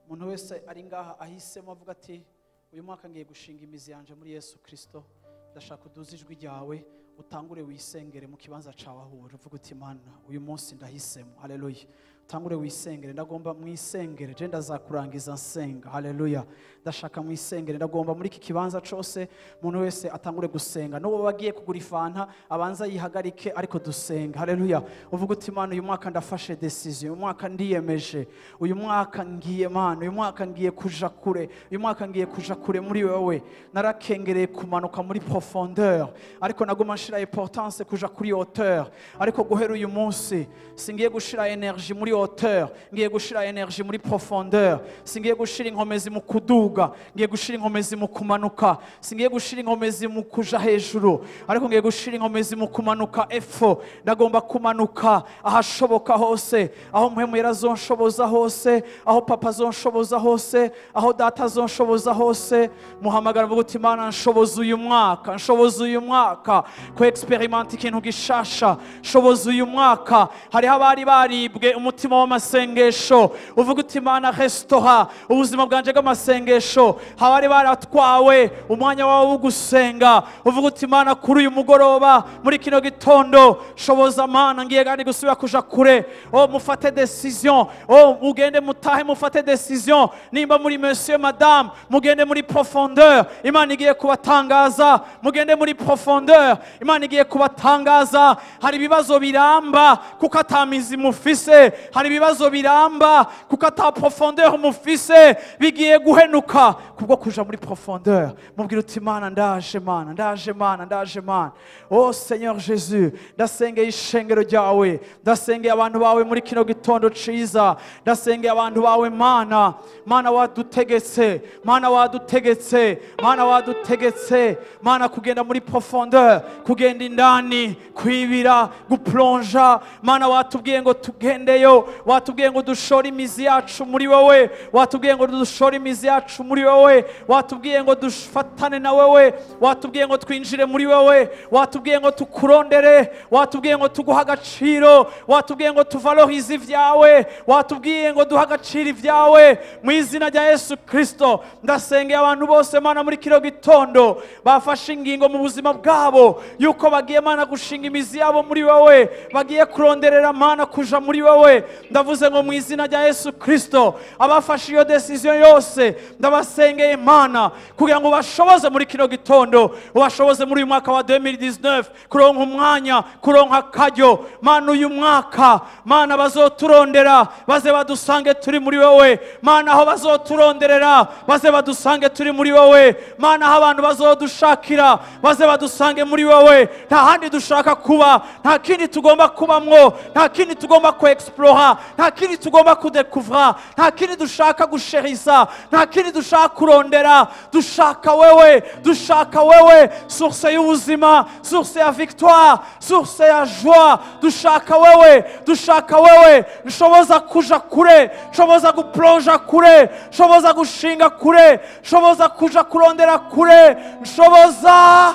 Umuntu wese ari ngaha ahisemo avuga ati uyu mwaka ngiye gushinga imizi yanje muri Yesu Kristo, ndashaka uduze ijwi ryawe, utangure wisengere mu kibanza cawe aho uri, uvuga uti Mana uyu munsi ndahisemo. Haleluya. Tangure wisengere, ndagomba mwisengere, je ndazakurangiza nsenga. Haleluya. Ndashaka mwisengere, ndagomba muri iki kibanza cose umuntu wese atangure gusenga. N'uwo bagiye kugura ifanta abanza yihagarike, ariko dusenga. Haleluya. Uvuga uti Mana, uyu mwaka ndafashe decision, uyu mwaka ndiyemeje, uyu mwaka ngiye Mana, uyu mwaka ngiye kuja kure, uyu mwaka ngiye kuja kure muri wewe. Narakengereye kumanuka muri profondeur, ariko naguma nshira importance kuja kuri hauteur. Ariko guhera uyu munsi singiye gushira energy muri hauteur, ngiye gushira energy muri profondeur. Singiye gushira inkomezi mu kuduga, ngiye gushira inkomezi mu kumanuka. Singiye gushira inkomezi mu kuja hejuru, ariko ngiye gushira inkomezi mu kumanuka. Efo ndagomba kumanuka ahashoboka hose, aho Mpwemu Yera azonshoboza hose, aho papa azonshoboza hose, aho data azonshoboza hose. Muhamagara mvuga uti Mana, nshoboza uyu mwaka, nshoboza uyu mwaka ku experiment ikintu gishasha, nshoboza uyu mwaka. Hariho abari baribwe umutima w'amasengesho, uvuga uti Mana, restaura ubuzima bwanje bw'amasengesho. Abari baratwawe umwanya wawe wo gusenga, uvuga uti Mana, kuri uyu mugoroba, muri kino gitondo, shoboza Mana, ngiye kandi gusubira kuja kure. Oh, mufate decision. Oh, mugende mutahe, mufate decision. Nimba muri monsieur, madame, mugende muri profondeur, Imana igiye kubatangaza. Mugende muri profondeur, Imana igiye kubatangaza. Hari ibibazo biramba kuko atamizi mufise, hari ibibazo biramba kuko ata profondeur mufise, bigiye guhenuka kubwo kuja muri profondeur. Mubwira uti Mana, ndaje Mana, ndaje Mana, ndaje Mana. Oh Seigneur Jésus, ndasengeye ishengero ryawe, ndasengeye abantu bawe muri kino gitondo ciza, ndasengeye abantu bawe Mana. Mana wadutegetse, Mana wadutegetse, Mana wadutegetse, Mana kugenda muri profondeur, kugenda indani, kwibira, guplonja. Mana watubwiye ngo tugendeyo, watubwiye ngo dushore imizi yacu muri wowe, watubwiye ngo dushore imizi yacu muri wowe, watubwiye ngo dufatane na wewe, watubwiye ngo twinjire muri wowe, watubwiye ngo tukurondere, watubwiye ngo tuguhe agaciro, watubwiye ngo tuvalorize ivyawe, watubwiye ngo duhe agaciro ivyawe. Mu izina rya Yesu Kristo ndasengeye abantu bose Mana muri kino gitondo bafashe ingingo mu buzima bwabo yuko bagiye Mana gushinga imizi yabo muri wowe, bagiye kuronderera Mana kuja muri wowe. Ndavuze ngo mu izina rya Yesu Kristo abafashe iyo decision yose ndabasengeye Mana kugira ngo bashoboze muri kino gitondo, ubashoboze muri uyu mwaka wa 2019 kuronka umwanya, kuronka akaryo. Mana uyu mwaka Mana bazoturondera baze badusange turi muri wowe. Mana aho bazoturonderera baze badusange turi muri wowe. Mana aho abantu bazodushakira baze badusange muri wowe. Nta handi dushaka kuba, nta kindi tugomba kubamwo, nta kindi tugomba ku explora, nta kindi tugomba kudekuvra, nta kindi dushaka gusherisa, nta kindi dushaka kurondera. Dushaka wewe, dushaka wewe, source y'ubuzima, source ya victoire, source ya joie. Dushaka wewe, dushaka wewe. Nshoboza kuja kure, nshoboza guplonja kure, nshoboza gushinga kure, nshoboza kuja kurondera kure, nshoboza,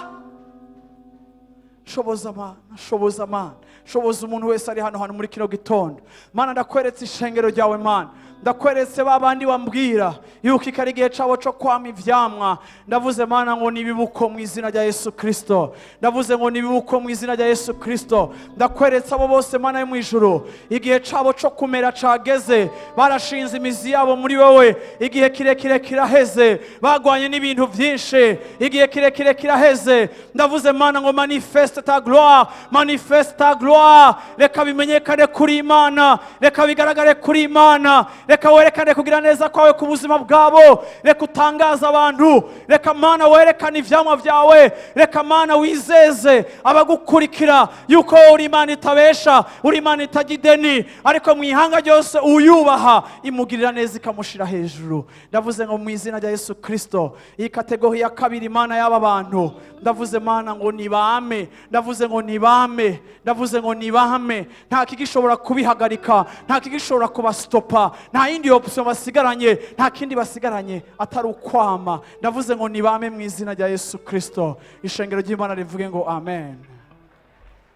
shoboza Mana, shoboza Mana, shoboza umuntu wese ari hano hano muri kino gitondo. Mana ndakweretse ishengero ryawe Mana, ndakweretse babandi wambwira yuko ikari igihe cabo co kwama ivyamwa. Ndavuze Mana ngo nibibuko mu izina rya Yesu Kristo, ndavuze ngo nibibuko mu izina rya Yesu Kristo. Ndakweretse abo bose Mana yo mu ijuru igihe cabo co kumera cageze, barashinze imizi yabo muri wowe, igihe kirekire kiraheze, bagwanye n'ibintu vyinshi, igihe kirekire kiraheze. Ndavuze Mana ngo manifeste ta gloire, manifeste ta gloire. Reka bimenyekane kuri Imana, reka bigaragare kuri Imana, reka werekane kugira neza kwawe ku buzima bwabo, reka utangaza abantu, reka Mana werekane ivyamwa vyawe, reka Mana wizeze abagukurikira yuko uri Imana itabesha, uri Imana itajya ideni, ariko mu ihanga ryose uyubaha imugirira neza ikamushira hejuru. Ndavuze ngo mu izina rya Yesu Kristo iyi kategori ya kabiri Mana y'aba bantu, ndavuze Mana ngo nibame, ndavuze ngo nibame, ndavuze ngo nibame. Nta kigishobora kubihagarika, nta kigishobora kubastopa, nta yindi option basigaranye, nta kindi basigaranye atari ukwama. Ndavuze ngo nibame mu izina rya Yesu Kristo. Ishengero ry'Imana rivuge ngo amen,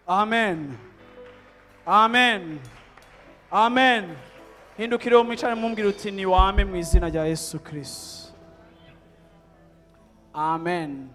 amen, amen, amen. Hindukire umwicare mumbwire uti niwame mu izina rya Yesu Kristo. Amen.